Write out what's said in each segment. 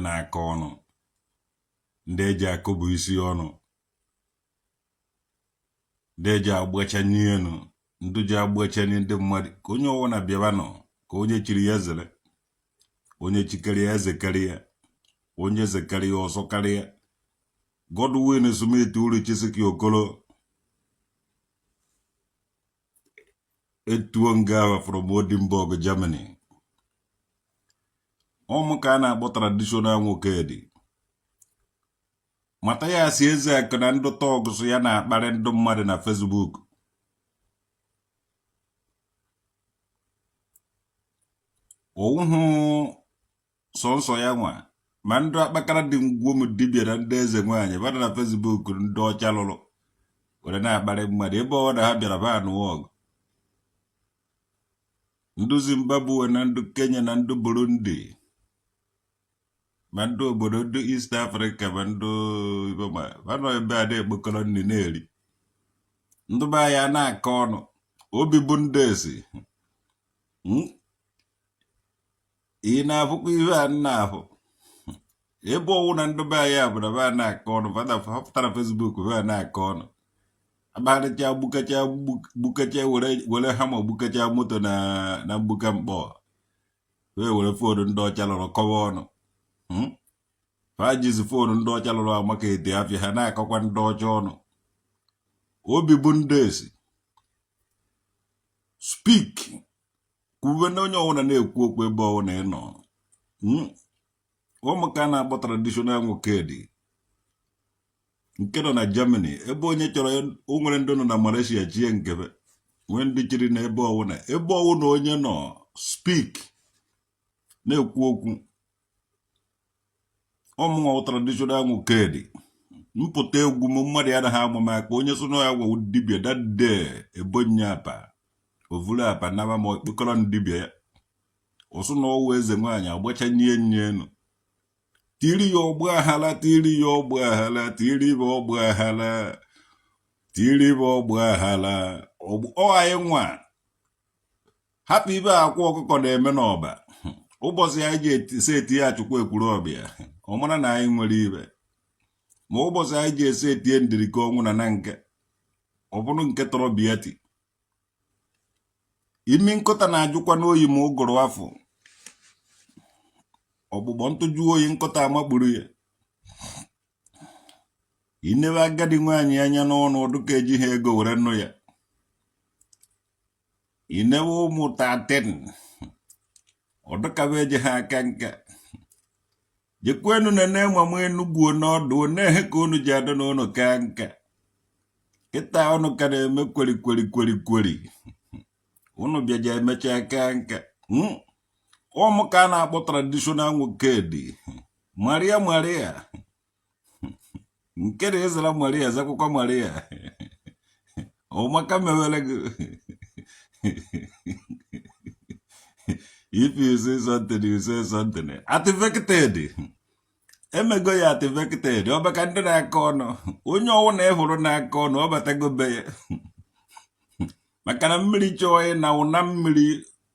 na-akọ ọnụ, ndị eji akụbụ isi ọnụ, ndị eji agbachanye enu, ndị ji agbachanye ndị mmadụ, ka onye ọwụna bịaba nọ, ka onye chiri ya zere, onye chikere ya ezekarịa, onye zekarịa ọsọ karịa. Godwin Smith Uru Chisiki Okoro etuo nga from Oldenburg, Germany. Ọ mụ ka a na-akpọ traditional nwoke dị Mathias Ezeaku na ndụ thugs ya na-akparị ndụ mmadụ na Facebook. Owuhụ sọnsọ ya nwa ma ndụ akpakara dị ngwom dibịa na ndị eze nwaanyị bada na Facebook ndị ọcha lụrụ were na-akparị mmadụ ebe ọ na ha bịara ba anụwa ọgụ. Ndụ Zimbabwe na ndụ Kenya na ndụ Burundi ma ndị obodo ndị East Africa ma ndị ma nọ ebe a na-ekpokọrọ nri na-eri, ndụ be anyị na-akọ ọnụ. Obi bụ ndị esi ị na-afụkwa ihe a na-afụ ebe ọwụ na ndị be anyị bụ na ba na-akọ ọnụ pụtara Facebook ba na-akọ ọnụ, akpagharịcha gbukacha gbukacha were hammer gbukacha moto na mgbuka mkpọ wee were phone ndị ọcha lụrụ kọwa ọnụ. Fa jizi phone ndị ọcha lụrụ amaka ete afịa ha na-akọkwa ndị ọcha ọnụ. Obi bụ ndị esi speak kwuwe na onye ọwụna na-ekwu okwu ebe ọwụna ị nọ. Ọ mụ ka a na-akpọ traditional nwoke dị nke nọ na Germany, ebe onye chọrọ o nwere ndị nọ na Malaysia chie nkebe, nwee ndị chiri na ebe ọwụna, ebe ọwụna onye nọ speak na-ekwu okwu. Ọ mụnwa traditional nwoke dị mpụta egwu m mmadụ ya anaghị amụ m aka. Onye so na ya gwawu dibịa that day ebonye apa ovuru apa naba ma ekpekọrọ dibịa ya ọsụ na ọwụ eze nwaanyị agbachanye nye enu tiri ya ọgbọ ahala, tiri ya ọgbọ ahala, tiri ya ọgbọ ahala, tiri ya ọgbọ ahala. Ọ anyị nwa hapụ ibe akwa ọkụkọ na-eme n'ọba. Ụbọchị anyị ji ese etinye Achụkwu Ekwulobia ọ mara na anyị nwere ibe, ma ụbọchị anyị ji ese etinye ndirike ọnwụ na nke ọ bụrụ nke tọrọ biati imi nkụta na-ajụkwa n'oyi ma ụgụrụ afọ ọgbụgbọ ntụju oyi nkụta amakpuru ya. Inebe agadi nwaanyị anya n'ọnụ dịka eji ha ego were nụ ya. Inewe ụmụ 13 ọdụkaba eji ha aka nka jekwenu na na-enwe m Enugwu n'ọdụ na-ehe ka unu ji adị n'ụnụ ka nka kịta unu ka na-eme kweri kweri kweri kweri unu bịaja emecha aka nka. Ọ mụ ka a na-akpọ traditional nwoke dị Maria Maria nke na ịzara Maria zakwụkwọ Maria ọmaka mewere gị. If you say something, you say something. Activated emego ya activated ọ baka ndị na-akọ ọnụ. Onye ọwụ na ịhụrụ na-akọ ọnụ ọ batago be ya, maka na mmiri chọọ ịna ụna mmiri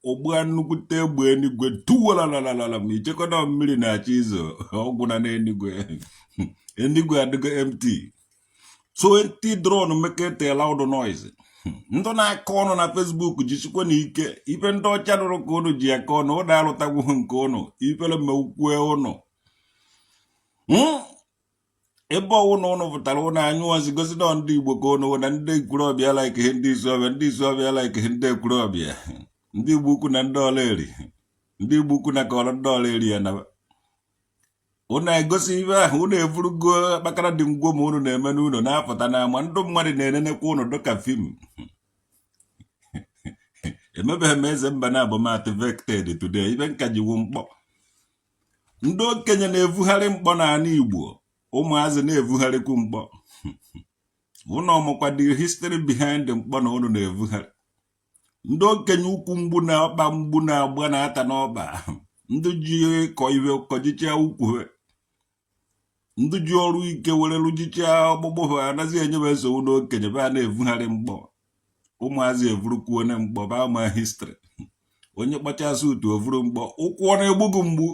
ụgbua nnukwute egbe enigwe tuwalalalala ma ichekọta mmiri na-achọ izo ọgwụ na n'enigwe enigwe adịgo empty. So empty drone make a loud noise. Ndị na-akọ ọnụ na Facebook jisikwa na ike ife ndị ọcha nụrụ ka ụnụ ji akọ ọnụ ụnụ alụtagwughị nke ụnụ ifere mewukwue ụnụ ebe ọwụ na ụnụ pụtara ụnụ anyụọzi gosi na ndị Igbo ka ụnụ na ndị Ekwulobia like ihe ndị Isuọbịa, ndị Isuọbịa like ihe ndị Ekwulobia, ndị Igbo ukwu na ndị Ọlaeri, ndị Igbo ukwu na kọrọ ndị Ọlaeri ya na ụnụ egosi ibe ahụ ụnụ eburugo akpakara dị ngwo ma ụnụ na-eme n'ụlọ na-apụta n'ama ndị mmadụ na-enenekwa ụnụ dịka film. Emebeghị m eze mba na abụ m activated today ibe nka jiwu mkpọ. Ndị okenye na-evugharị mkpọ n'ala Igbo, ụmụazị na-evugharịkwu mkpọ. Ụnụ ọmụkwa the history behind mkpọ na ụnụ na-evugharị. Ndị okenye ukwu mgbu na ọkpa mgbu na-agba na-ata n'ọkpa, ndị ji kọ iwe kọjichaa ukwu ha, ndị ji ọrụ ike were rụjichaa ọkpụkpụ ha anaghị enyebe nsogbu n'okenye ba na-evugharị mkpọ. Ụmụazị evurukwuo na mkpọ ba ma history. Onye kpachasị utu ovuru mkpọ ụkwụ ọ na-egbu gị mgbu.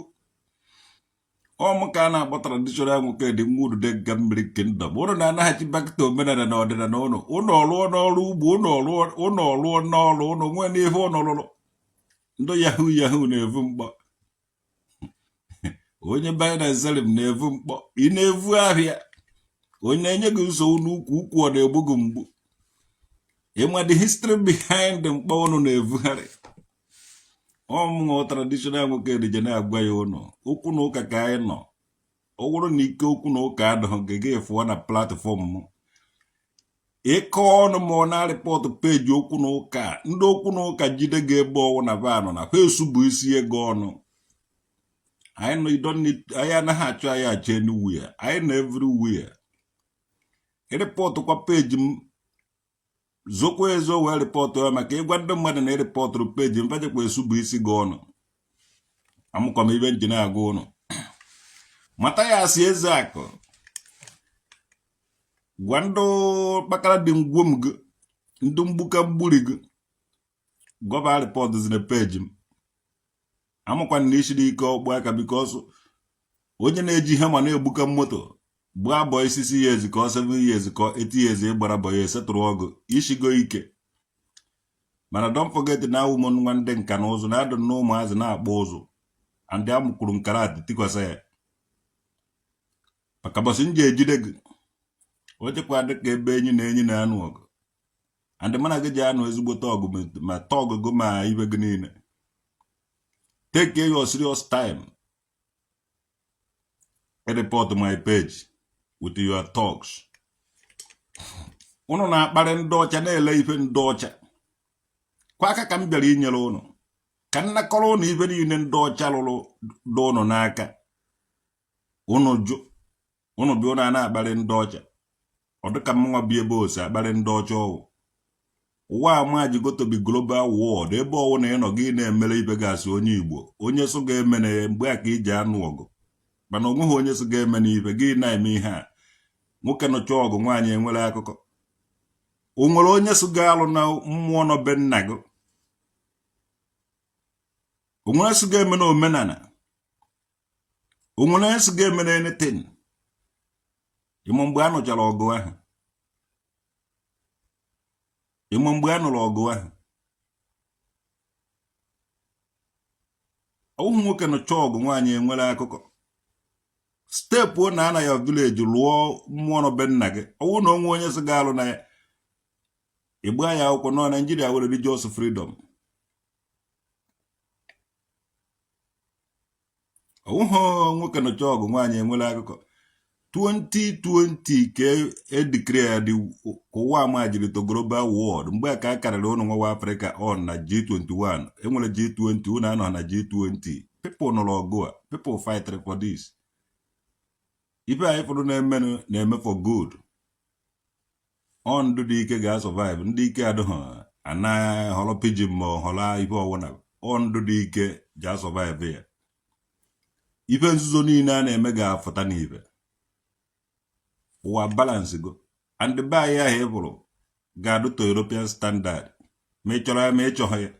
Ọ mụ ka a na-akpọ traditional nwoke dị nwa udude nga mmiri kingdom. Ụnụ na-anaghachi back to omenala na ọdịnala ụnụ. Ụnụ ọlụọ n'ọrụ ugbo, ụnụ ọlụọ n'ọrụ ụnụ nwee n'ihe ụnụ lụrụ. Ndị yahoo yahoo na-evu mkpọ, onye buying and selling na-evu mkpọ. Ị na-evu ahịa, onye na-enye gị nsogbu n'ukwu ukwu, ọ na-egbu gị mgbu. Ịma the history behind mkpọ ụnụ na-evugharị? Ọmụṅụ traditional nwoke dịje na-agwa ya ụnụ okwu na ụka ka anyị nọ. Ọ bụrụ na ike okwu na ụka adịghị gị, gị fụọ na platform m ịkọ ọnụ ma ọ na-areport page okwu na ụka. Ndị okwu na ụka jide gị ebe ọwụ na vanụ na ha esubu isi ego ọnụ. Anyị nọ, you don't need, anyị anaghị achọ anyị achọ anywhere, anyị nọ everywhere. Ịreportkwa page m, zokwa ezo wee report ya, maka ịgwa ndị mmadụ na ịreportụrụ page m, fajekwa esubu isi gị ọnụ. Amụkwa m ibe nji na-agwa ụnụ mata ya asị eze akụ gwa ndị kpakara dị ngwom gị, ndị mgbuka mgburi gị, gọva report zina page m. Amakwa na isiri ike ọkpụ aka, because onye na-eji hama na-egbuka moto gbaa boy 6 years ka ọ 7 years ka 8 years, ịgbara boy esetụrụ ọgụ ishigo ike. Mana don't forget na awụ m nwa ndị nka na ụzụ na-adụ na ụmụazị na-akpụ ụzụ and amụkwuru nkarat tikwasa ya maka bọsị m ji ejide gị. O chekwa dịka ebe enyi na enyi na-anụ ọgụ, and mana gị ji anụ ezigbote ọgụ ma tọgụ gị ma ibe gị niile. Take your serious time, report my page with your talks. Unu na-akparị ndị ọcha, na-ele ife ndị ọcha kwa aka ka m bịara inyere ụnụ, ka m nakọrọ ụnụ ife niile ndị ọcha lụrụ dị ụnụ n'aka. Ụnụ jụ, ụnụ bịa, ụnụ a na-akparị ndị ọcha. Ọ dịka mmanwa bi ebe ose akparị ndị ọcha. Ọwụ ụwa ama jigo to be global world. Ebe ọwụ na ịnọ gị na-emere ibe gasị onye Igbo, onye so ga-eme na mgbe a ka iji anụ ọgụ, mana onweghị onye so ga-eme na ibe gị na-eme ihe a. Nwoke nọcha ọgụ, nwaanyị enwere akụkọ. O nwere onye so ga-alụ na mmụọ nọ be nna gị? O nwere so ga-eme na omenala? O nwere onye so ga-eme na anything? Ịma mgbe a nụchara ọgụ ahụ? Ịma mgbe a nụrụ ọgụ ahụ? Ọwụhụ nwoke nụcha ọgụ, nwaanyị enwere akụkọ. Stepuo na ana ya village lụọ mmụọ nọ be nna gị. Ọwụ na onwe onye sị ga-alụ na ya, ịgba ya akwụkwọ nọ Naijiria were religious freedom. Ọwụhụ nwoke nụcha ọgụ, nwaanyị enwere akụkọ. 2020 ka edeclare dị ka ụwa ama jiri to global world. Mgbe a ka a karịrị ụnụ nwawa Afrịka on na G21. Enwere G20, ụnụ anọ na G20. People nụrụ ọgụ a, people fight for this. Ife anyị fụrụ na-emenụ na-eme for good. Ọ ndụ dị ike ga-survive. Ndị ike adịghị ana họrọ pidgin ma ọ họrọ ife ọwụna. Ọ ndụ dị ike ji survive ya. Ife nzuzo niile a na-eme ga-afụta n'ife ụwa balance go, and be anyị ahụ ị bụrụ ga-adụ to European standard, ma ị chọrọ ya ma ị chọghị ya.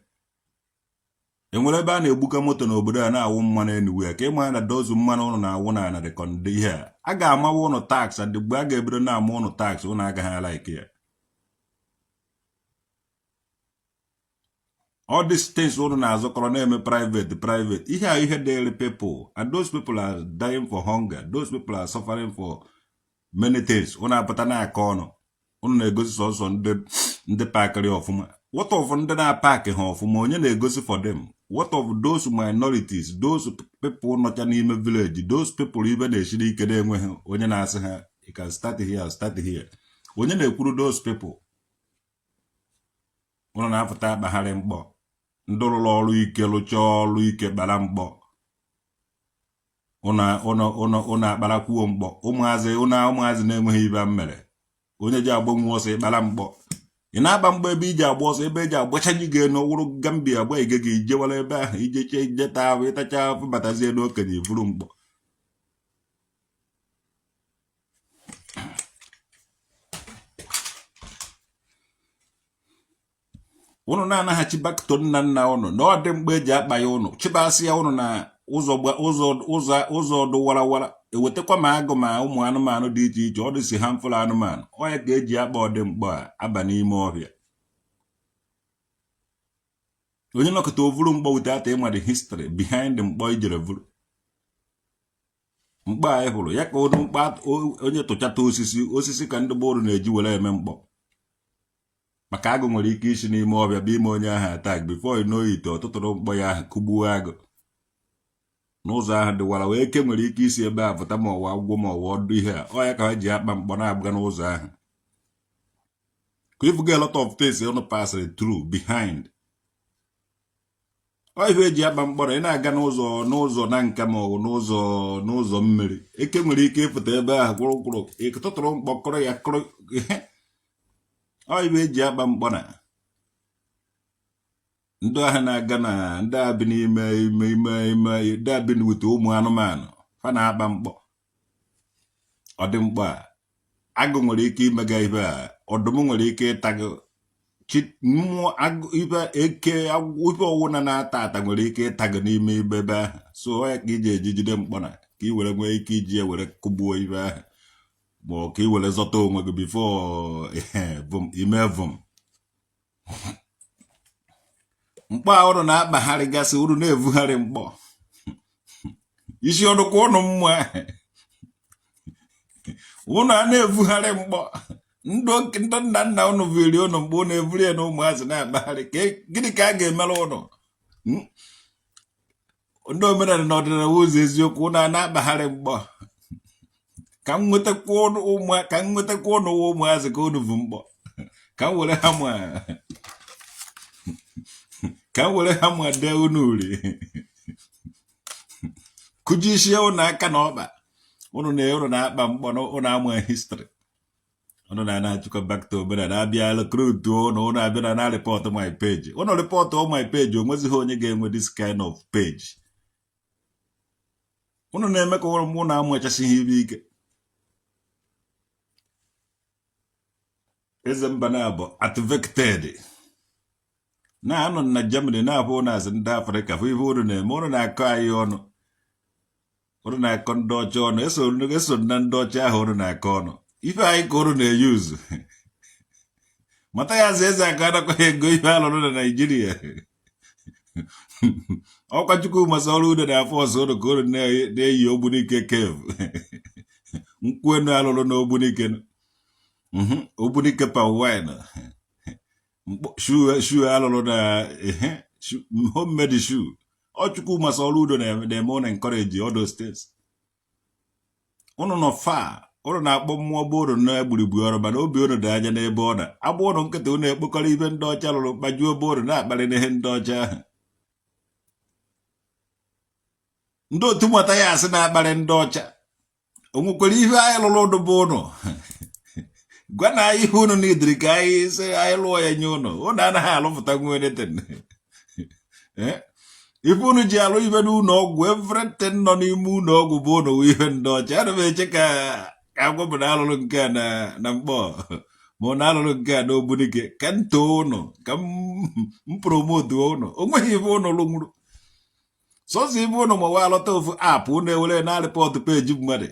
Enwere ebe a na-egbuka moto n'obodo a na-awụ mmanụ enuwe ya ka ịma na dozu mmanụ ụnụ na-awụ na ana dị kọnde ihe a. A ga-amawa ụnụ tax, and mgbe a ga-ebido na-ama ụnụ tax, ụnụ agaghị alike ya. All these things ụnụ na-azụkọrọ na-eme private private, ihe a ihe dịrị people, and those people are dying for hunger, those people are suffering for many things. Ụnụ apụta na-akọ ọnụ, ụnụ na-egosi sọsọ ndị pakịrị ọfụma. What of ndị na-apakị ha ọfụma? Onye na-egosi for them? What of those minorities, those people nọcha n'ime village, those people ibe na-esiri ike na-enweghị onye na-asị ha, "You can start here, start here"? Onye na-ekwuru those people? Ụnụ na-apụta akpagharị mkpọ. Ndị rụrụ ọrụ ike, rụchaa ọrụ ike, kpara mkpọ, ụnụ akparakwuo mkpọ. Ụmụazị ụnụ, ụmụazị na-enweghị ibe mere onye ji agbanwe ọsọ ịkpara mkpọ. Ị na-agba mgba ebe iji agba ọsọ, ebe eji agbachaji gị enu wụrụ Gambia agba ige gị ijewara ebe ahụ ijeche ijeta ahụ ịtacha afụ batazie n'okenye iburu mkpọ. Ụnụ na-anaghachi back to nna nna ụnụ na ọ dị mgbe eji akpa ya ụnụ chịbasị ya ụnụ na Ụzọ ụzọ ụzọ ụzọ ọdụ warawara ewetakwa ma agụ ma ụmụ anụmanụ dị iche iche, ọ dịsi harmful anụmanụ. Ọ ya ka eji akpa ọdị mkpọ a aba n'ime ọhịa. Onye nọkọta ovuru mkpọ without ịma the history behind mkpọ ijere vuru mkpọ anyị hụrụ ya ka ụdị mkpọ onye tụchata osisi osisi ka ndị gboo na-eji were eme mkpọ, maka agụ nwere ike isi n'ime ọhịa bụ ime onye ahụ attack. Before you know it, ọ tụtụrụ mkpọ ya ahụ kụgbuo agụ n'ụzọ ahụ dịwara wee. Eke nwere ike isi ebe a pụta, ma ọwa agwụgwọ ma ọwa ọdụ ihe a. Ọ ya ka ha ji akpa mkpọ na-agba n'ụzọ ahụ, ka if get a lot of things unu passed through behind. Ọ ife eji akpa mkpọrọ. Ị na-aga n'ụzọ na nka ma ọ bụ n'ụzọ mmiri, eke nwere ike ịpụta ebe ahụ kwụrụ kwụrụ, ịtụtụrụ mkpọ kụrụ ya kụrụ. Ọ ife eji akpa mkpọ na ndị ahụ na-aga na ndị a bi n'ime ime ime ime, ndị a bi n'ute ụmụ anụmanụ, fa na-akpa mkpọ. Ọ dị mkpọ a, agụ nwere ike imega ibe a, ọdụm nwere ike ịta gị, chi mmụọ agụ ibe eke ife ọwụna na-ata ata nwere ike ịta gị n'ime ibe ebe ahụ. So ọ ya ka iji eji jide mkpọ na ka ị were nwee ike iji ya were kụgbuo ibe ahụ, ma ọ ka ị were zọta onwe gị before vum ime vum. Mkpọ a ụnụ na-akpagharịgasị, unu na-evugharị mkpọ isi ọdụkwa ụnụ mma. Ụnụ a na-evugharị mkpọ, ndị nna nna ụnụ viri ụnụ mgbe ụnụ evuri ya na ụmụazị na-akpagharị. Gịnị ka a ga-emere ụnụ? Ndị omenala na ọdịnala ụzọ eziokwu, ụnụ a na-akpagharị mkpọ. Ka m nwetakwa ụmụ, ka m nwetakwa ụnụ ụmụazị ka ụnụ vu mkpọ, ka m were ha ma ka m were ha ma dee unu uri, kụjisie ụnụ aka na ọkpa ụnụ na ụnụ na-akpa mkpọ. Ụnụ ama history, ụnụ na na-achịkwa back to omenala. Abịa recruit ụnụ, ụnụ abịa na report my page. Ụnụ report my page, o nwezighị onye ga-enwe this kind of page. Ụnụ na-eme ka ụrụ mụ na-amụchasị ihe ibe ike. Eze mba na-abụ activated na-anọ na Germany na-abụ ụnụ azụ ndị Afrịka fụ ihe ụnụ na-eme. Ụnụ na-akọ anyị ọnụ, ụnụ na-akọ ndị ọcha ọnụ, eso na ndị ọcha ahụ ụnụ na-akọ ọnụ. Ife anyị ka ụnụ na-eyuzu mata ya azụ eze aka anakwaghị ego ife alụrụ na Naịjirịa. Ọkwa Chukwu masị ọrụ udo na-afọ ọsọ ụnụ ka ụnụ na-eyi Ogbunike cave nkwụ enu alụrụ na Ogbunike, Ogbunike palm wine, shoe alụrụ na homemade shoe. Ọ Chukwu masị ọrụ udo na-eme ụnụ encourage all those things. Ụnụ nọ far, ụnụ na-akpọ mmụọ bụ ụnụ na-egburigbu ọrụ, mana obi ụnụ dị anya n'ebe ọ na agba ụnụ nkịta. Ụnụ ekpokọrọ ibe ndị ọcha lụrụ kpajuo ebe ụnụ na-akparị n'ihe ndị ọcha ahụ. Ndị otu mụta ya asị na-akparị ndị ọcha, o nwekwara ihe anyị lụrụ ụnụ bụ ụnụ gwa na anyị ihe ụnụ n'idiri ka anyị sị anyị lụọ ya nye ụnụ. Ụnụ anaghị alụpụta nwe anything. Ife unu ji alụ ife n'ụlọ ọgwụ, everything nọ n'ime ụlọ ọgwụ bụ ụnụ ihe ndị ọcha. Ana m eche ka ka agwa bụ na alụrụ nke a na mkpọ, ma ọ na alụrụ nke a na Ogbunike, ka m too ụnụ, ka m promote ụnụ. O nweghị ife ụnụ lụnwuru, sọsọ ife ụnụ ma wa alọta ofu app ụnụ ewere na report page mmadụ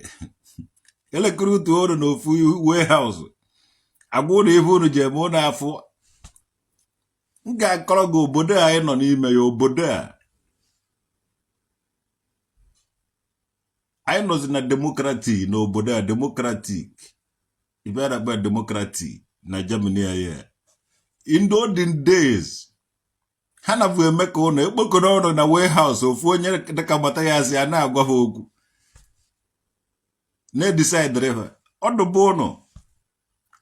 elekere utu ụnụ na ofu warehouse agwa ụnụ ife ụnụ ji eme ụnụ afụ. M ga-akọrọ gị obodo a anyị nọ n'ime ya. Obodo a anyị nọzi na democratic n'obodo a, democratic ibe a na-akpọ democratic na Germany ya. In the olden days, ha na-abụ eme ka ụnụ ekpokọrọ ụnụ na warehouse, ofu onye dịka gbata ya asị a na-agwa ha okwu na-edisaidịrị ha ọdụbụ ụnụ,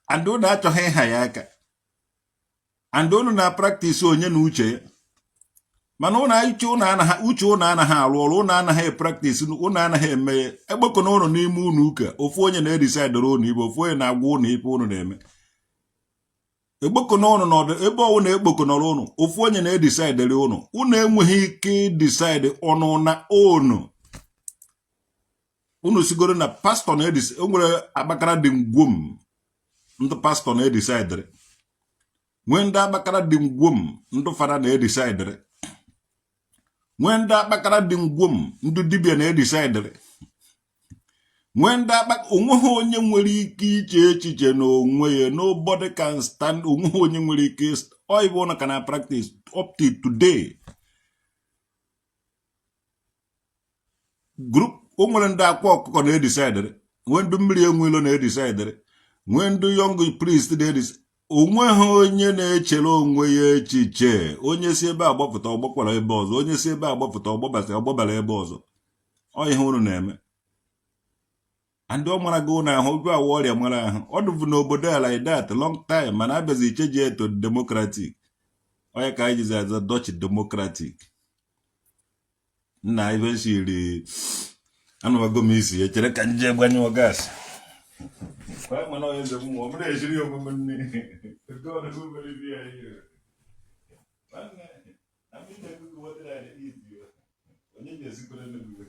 and ụnụ achọghị ịha ya aka, and ụnụ na practice onye na uche ya. Mana ụnụ uche ụnụ anaghị uche ụnụ anaghị arụ ọrụ, ụnụ anaghị practice, ụnụ anaghị eme ya. Ekpokọna ụnụ n'ime ụnụ ụka, ofu onye na-edisaidịrị ụnụ ibe, ofu onye na-agwa ụnụ ife ụnụ na-eme. Ekpokọna ụnụ n'ọdụ ebe ọwụ na-ekpokọnọrọ ụnụ, ofu onye na-edisaidịrị ụnụ. Ụnụ enweghị ike ịdecide ọnụ na ụnụ. Unu sigoro na pastọ na-edis, o nwere akpakara dị ngwom ndị pastọ na-edisaidịrị, nwee ndị akpakara dị ngwom ndị fada na-edisaidịrị, Nwee ndị akpakara dị ngwom, ndị dibịa na-edisaidịrị. Nwee ndị akpa. Onweghị onye nwere ike iche echiche n'onwe ya. Nobody can stand. Onweghị onye nwere ike. Ọ ibe ụnụ ka na practice up to today. Group o nwere ndị akwa ọkụkọ na-edisaidịrị, nwee ndị mmiri enwe ilo na-edisaidịrị, nwee ndị young priest na-edis. Onweghị onye na-echere onwe ya echiche. Onye si ebe a gbapụta, ọgbakwara ebe ọzọ. Onye si ebe a gbapụta, ọgbabasị ọgbabara ebe ọzọ. Ọ ihe unu na-eme and ọ mara gị ụnụ ahụ obi awa ọrịa mara ahụ. Ọ dịbụ n'obodo a like that long time, mana abịazi change to democratic. Onye ka anyị jizi aza Dutch democratic. Nna, ibe nsiri anụwago m isi. Echere ka nje gbanyụọ gas. Mana onye eze mmụọ m na-ejiri omume nne. God who believe here. Nwanne, na m ije kuku wetere anyị isi. Onye ga-esikwere n'ugwu?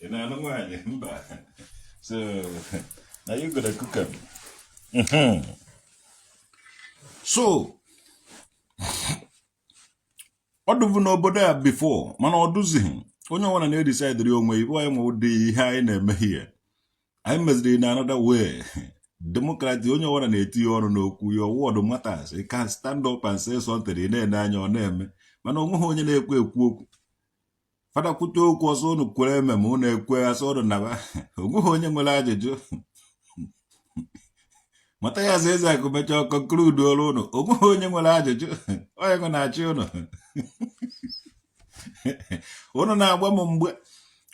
Ị na-anụ nwaanyị mba? So na you gonna cook am. So ọ dụbụ n'obodo a before, mana ọ dụzighị. Onye ọbụla na-edisaidịrị onwe ibe onye nwe ụdị ihe anyị na-eme here. Anyị meziri in another way, democracy. Onye ọbụla na-etinye ọnụ n'okwu. Your word matters. You can stand up and say something. Ị na-ene anya ọ na-eme, mana onweghị onye na-ekwu ekwu okwu. Fada kwute okwu ọsọ, unu kwere eme ma unu ekwe asọ unu naba. Onweghị onye nwere ajụjụ. Mata ya eze akụ mechaa conclude ọrụ unu. Onweghị onye nwere ajụjụ. Onye nwe na-achị unu? Unu na-agba m mgbe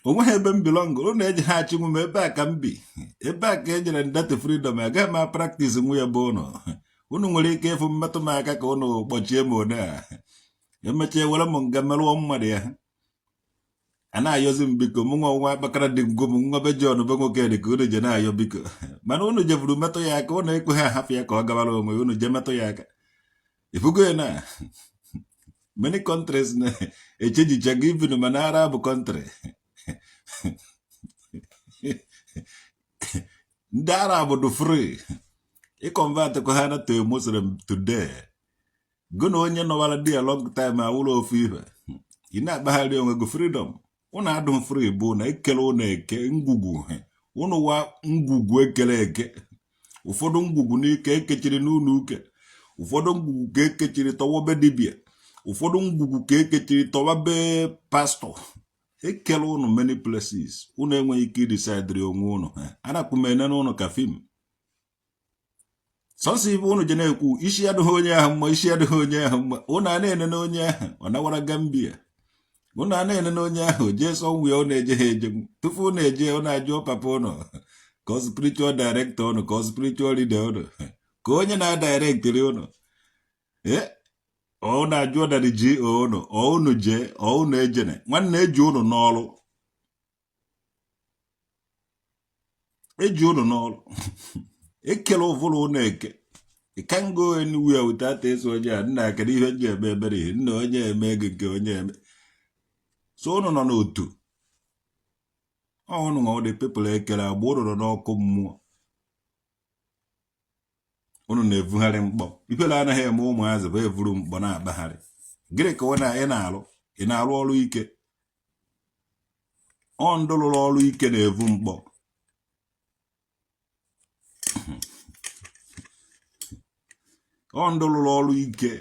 onweghị ebe m belong. Unu eji ha achịnwu m. Ebe a ka m bi, ebe a ka e nyere that freedom. Agaghị m practice nwu ya bụ unu. Unu nwere ike ịfụ mmetụ m aka ka unu kpọchie m. One a emechaa were m nga merụọ mmadụ ya a na-ayọzi m biko. Mụ nwa nwa akpakara dị ngwo m nwa be John be nwoke dị ka unu je na-ayọ biko, mana unu jeburu metụ ya aka. Unu ekweghị ahapụ ya ka ọ gabara onwe ya. Unu je metụ ya aka. Ifugo ya na many countries na-echejichago even mana Arab country. Ndị Arab dị free. Ịconvert kwa ha na to Muslim today, gụ na onye nọwara dị a long time awụrụ ofu ife. Ị na-akpagharị onwe gị freedom. Ụnụ adụghị free bụ na ekele ụnụ eke ngwugwu ụnụ wa ngwugwu ekele eke. Ụfọdụ ngwugwu n'ike ekechiri n'ụlọ uke, ụfọdụ ngwugwu ka ekechiri tọwa be dibịa, ụfọdụ ngwugwu ka ekechiri tọwa be pastọ. Ekele ụnụ many places. Ụnụ enweghị ike ịdisaidịrị onwe ụnụ. Anakwu m enene ụnụ ka film. Sọsọ ibe ụnụ ji na-ekwu isi adịghị onye ahụ mma, isi adịghị onye ahụ mma. Ụnụ a na-enene onye ahụ ọ nawara Gambia. Ụnụ a na-enene onye ahụ jee somewhere. Ụnụ eje ha eje. Tupu ụnụ eje, ụnụ ajụọ papa ụnụ ka ọ spiritual director ụnụ, ka ọ spiritual leader ụnụ, ka onye na-adirectịrị ụnụ. Ee, ọ na-ajụọ daddy ji ụnụ, ọ ụnụ jee, ọ ụnụ ejene. Nwanne, eji ụnụ n'ọrụ, eji ụnụ n'ọrụ. Ekele ụvụrụ ụnụ eke. You can't go anywhere without eso onye a. Nna, kedu ihe ji eme ebere ihe? Nna, onye eme gị nke onye eme. So ụnụ nọ n'otu ụnụ nwa the people ekere agba. Ụnụ nọ n'ọkụ mmụọ. Ụnụ na-evugharị mkpọ. Ifere anaghị eme ụmụazị bụ evuru mkpọ na-akpagharị. Gịnị ka ị na-arụ? Ị na-arụ ọrụ ike? Ọ ndị rụrụ ọrụ ike na-evu mkpọ. Ọ ndị rụrụ ọrụ ike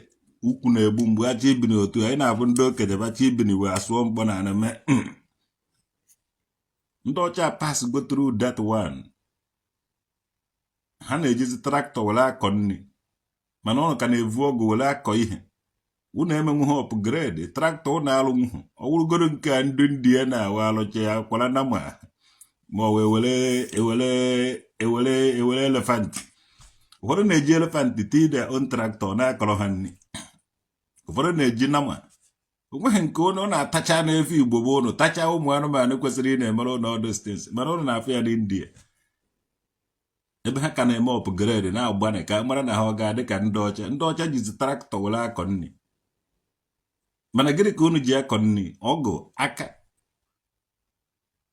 ukwu na-egbu mgbe achọ ibini otu anyị na-abụ ndị okenye bacha ibini wee asụọ mkpọ na eme. Ndị ọcha pass go through that one. Ha na-ejizi tractor were akọ nri, mana ụnụ ka na-evu ọgụ were akọ ihe. Unu emenwughị upgrade tractor. Ụnụ alụnwuhụ. Ọ wụrụgoro nke a ndị India na-awa alụcha ya kwara na ma ọ wee were ewere ewere ewere elephant. Ụfọdụ na-eji elephant tii their own tractor na-akọrọ ha nri. Ụfọdụ na-eji nama. Onweghị nke ụnụ na-atacha n'efe Igbo bụ ụnụ tacha ụmụ anụmanụ kwesịrị ị na-emere ụnụ all those things, mana ụnụ na-afụ ya n'India ebe ha ka na-eme upgrade, na-agbanị ka mara na ha ọ ga-adị ka ndị ọcha. Ndị ọcha jizi tractor were akọ nri, mana gịnị ka unu ji akọ nri? Ọgụ aka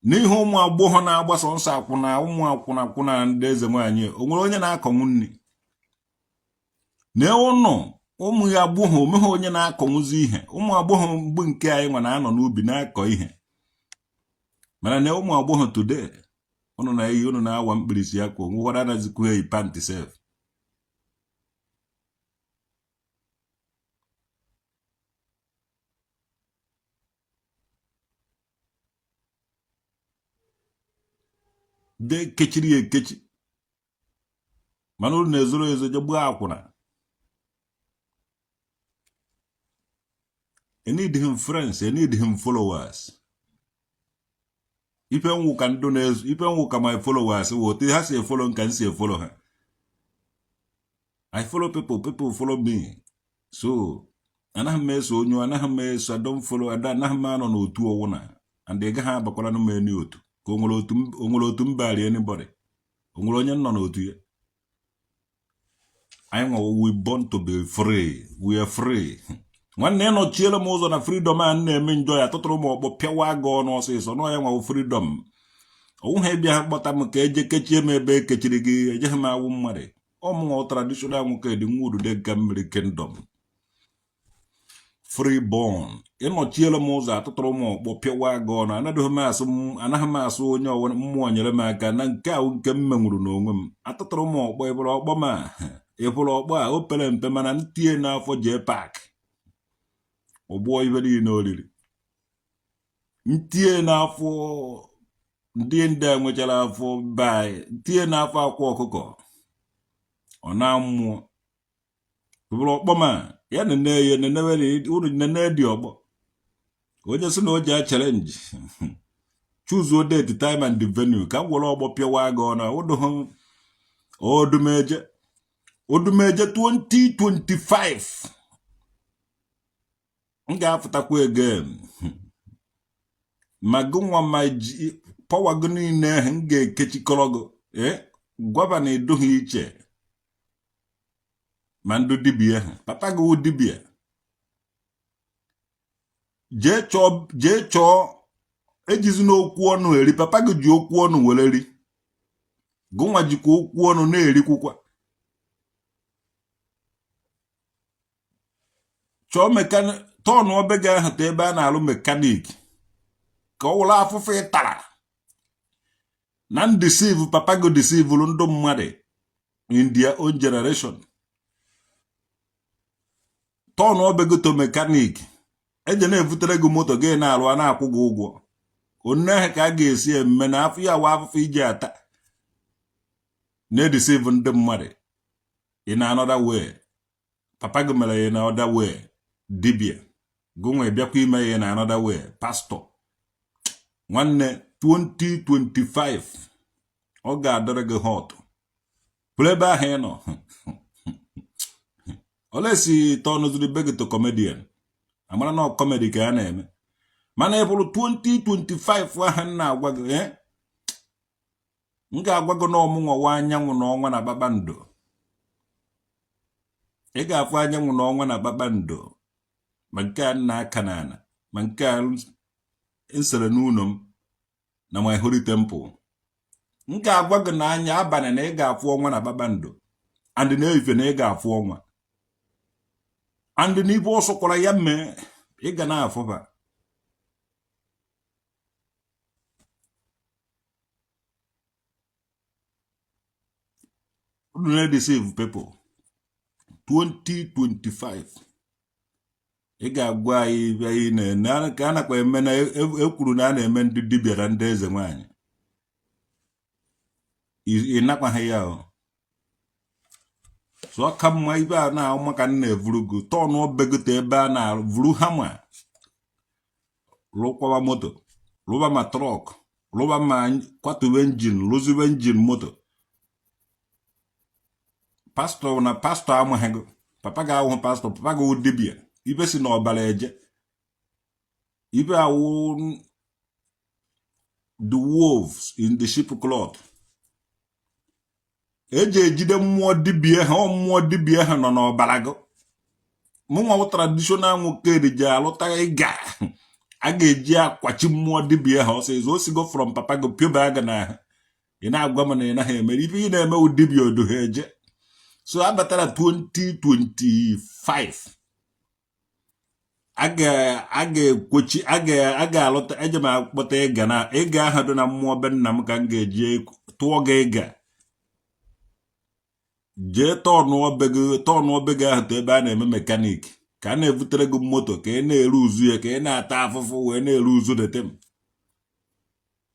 n'ihe. Ụmụ agbọghọ na-agbasa nsọ akwụna, ụmụ akwụna akwụna, ndị eze nwaanyị. O nwere onye na-akọnwu nri na ụnụ? Ụmụ ya agbọghọ omeghe onye na-akọnwụzi ihe. Ụmụ agbọghọ mgbe nke anyị nwa na-anọ n'ubi na-akọ ihe, mana na ụmụ agbọghọ today, ụnụ na-eyi, ụnụ na-awa mkpirisi akwa, onwekwara anazikwa eyi pant sef. De kechiri ya ekechi, mana unu na-ezoro ezo je gbuo akwụna. I need him friends, I need him followers. Ife nwụ ka ndụ na-ezu, ife nwụ ka my followers wụ otu ha si efollow nka m si efollow ha. I follow people, people follow me. So anaghị m eso onye, anaghị m eso, I don't follow, anaghị m anọ n'otu ọwụna, and ị gaghị abakwara m any otu ka o nwere otu mbari anybody, o nwere onye nọ n'otu ya. Anyị nwa, we born to be free, we are free. Nwanne, ịnọchiela m ụzọ na freedom a na-eme njọ ya, tụtụrụ m ọkpọ pịawa gị ọnụ ọsịsọ. Nọ ya nwa freedom. Ọwụha ịbịa ha kpọta m ka eje kechie m ebe ekechiri gị, ejeghị m awụ mmadụ. Ọmụnwa traditional nwoke dị nwa udude nka mmiri kingdom free born. Ịnọchiela m ụzọ, atụtụrụ m ọkpọ pịawa gị ọnụ. Anaghị m asụ onye ọwụna. Mmụọ nyere m aka na nke ahụ nke m menwuru n'onwe m. Atụtụrụ m ọkpọ, ịbụrụ ọkpọ ma ịbụrụ ọkpọ a o pere mpe, mana ntinye n'afọ jee pak ọgbụọ ibe niile oriri ntinye n'afọ ndị ndị a nwechara afọ be anyị, ntinye n'afọ akwa ọkụkọ ọ na mmụọ bụrụ ọkpọ ma ya nene ya nenewere unu nene dị ọgbọ. Onye sị na o ji challenge, choose date, time and the venue ka m were ọgbọ pịawa gị ọnụ. Ụdụhụ odumeje odumeje 2025 m ga-afụtakwa again. Ma gị nwa ma ji power gị niile ahụ m ga-ekechikọrọ gị gwaba na edoghị iche ma ndụ dibịa ahụ papa gị wụ dibịa. Jee chọọ ejizi n'okwu ọnụ eri. Papa gị ji okwu ọnụ were ri, gụnwa jikwa okwu ọnụ na-erikwukwa. Chọọ mechanic, turnụọ be gị ahụ ta ebe a na-alụ mechanic, ka ọ wụrụ afụfụ ị tara na ndeceive papa gị deceivuru ndụ mmadụ in their own generation. Turnụọ be gị to mechanic, eje na-evutere gị moto gị na-alụ, a na-akwụ gị ụgwọ. Onye ahụ ka a ga-esi eme na afọ ya wa afụfụ iji ata na-edeceive ndị mmadụ in another way. Papa gị mere ya in another way, dibia gụnwa bịakwa ime ya in another way, pastor. Nwanne, 2025 ọ ga-adịrị gị hot pụrụ ebe ahụ ị nọ. Olesi turnụziri be gị to comedian, amara na comedy ka a na-eme, mana ị bụrụ 2025 ahụ m na-agwa gị, m ga-agwa gị na ọmụnwa wa anyanwụ na ọnwa na kpakpando. Ị ga-afụ anyanwụ na ọnwa na kpakpando, ma nke a na-aka n'ala, ma nke a nsere n'ụlọ m na my holy temple. M ga-agwa gị na anya abalị na ị ga-afụ ọnwa na kpakpando, and na efife na ị ga-afụ ọnwa, and na ibe ọsọ kwara ya mee ị ga na-afụba. Unu na-deceive people. 2025 ị ga-agwa anyị ibe anyị na ka a nakwa eme na ekwuru na a na-eme ndị dibịa na ndị eze nwaanyị. Ị nakwaghị ya o so ọ ka mma ibe a na-ahụ ka m na-evuru gị turnụ begote ebe a na-vuru hammer rụkwawa moto, rụba ma truck, rụba ma kwatuwe engine, rụziwe engine moto. Pastor na pastor amaghị gị. Papa gị awụhụ pastor, papa gị wụ dibịa. Ibe si n'ọbara eje ibe awụ the wolves in the sheep cloth eji ejide mmụọ dibịa ha. Ọ mmụọ dibịa ha nọ n'ọbara gị. Mụnwa wụ traditional nwoke dị ji alụta ịga a ga-eji akwachi mmụọ dibịa ha ọsọ. Osigo from papa gị pịoba gị n'ahụ. Ị na-agwa m na ị naghị emere ife ị na-eme wụ dibịa odu ha eje. So abatara 2025, a ga-ekwochi, a ga-alụta. Eje m akpọta ịga na ịga ahụ dị na mmụọ be nna m ka m ga-eji tụọ gị ịga jee tọnụọ be gị, tọnụọ be gị ahụ to ebe a na-eme mechanic, ka a na-ebutere gị moto, ka ị na-ere uzu ya, ka ị na-ata afụfụ wee na-ere uzu detem.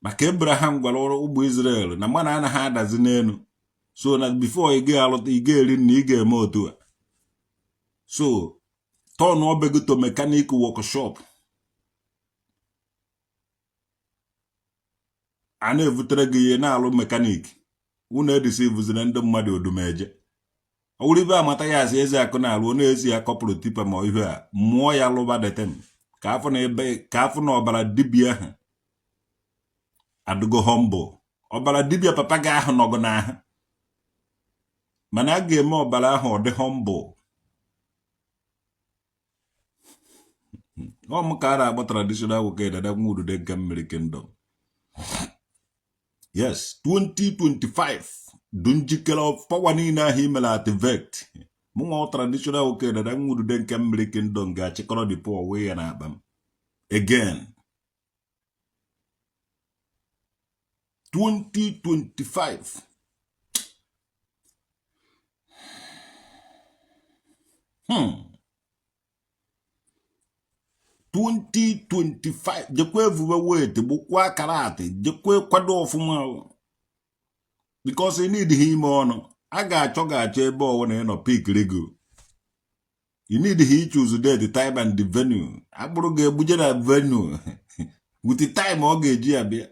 Maka Abraham gwara ụmụ Israel na mmanụ anaghị adazi n'elu. So na before ị ga-alụta, ị ga-eri na ị ga-eme otu a. So tọnụọ be gị to mechanic workshop, a na-ebutere gị ihe na-alụ mechanic. Unu edeceivuzina ndị mmadụ. Odumeje ọ wụrụ ibe amata ya asị eze akụ na-alụ, ọ na-esi ya kọpụrụ tipper ma ihe a mụọ ya lụba detem, ka afọ na ebe ka afọ na ọbara dibịa ahụ adịgo humble. Ọbara dibịa papa gị ahụ nọgụ n'ahụ, mana a ga-eme ọbara ahụ ọ dị humble. Ọ m ka a na-akpọ traditional nwoke dada nwa udude nke mmiri kingdom. Yes, 2025 du njikere power niile ahụ i mere activate. Mụnwa traditional nwoke dada nwa udude nke mmiri kingdom ga-achịkọrọ the power wee ya n'akpa m again. 2025, 2025, jekwa evuwe weight, gbukwa karate, jekwa kwado ọfụma, because ị need ha ime ọnụ a ga-achọ ga-achọ ebe ọwụ na ị nọ pikiri gị. You need ha ichoose date, time and the venue. Akpụrụ ga-egbuje na venue with the time ọ ga-eji abịa.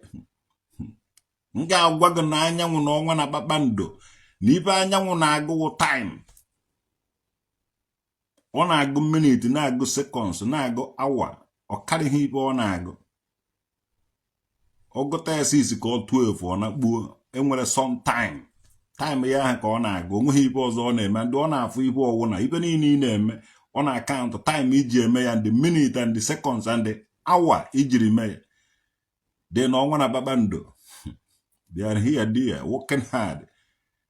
M ga-agwa gị na anyanwụ na ọnwa na kpakpando na ife anyanwụ na-agụwụ time. Ọ na-agụ minute, na-agụ seconds, na-agụ hour. Ọ karịghị ife ọ na-agụ. Ọ gụta ya 6 ka ọ 12, ọ na-akpuo. Enwere some time, time ya ahụ ka ọ na-agụ. Onweghị ife ọzọ ọ na-eme. Ndị ọ na-afụ ife ọwụ na ife niile ị na-eme, ọ na-acount time iji eme ya, and the minute and the seconds and the hour ijiri mee ya. Dị na ọnwa na kpakpando, they are here there working hard,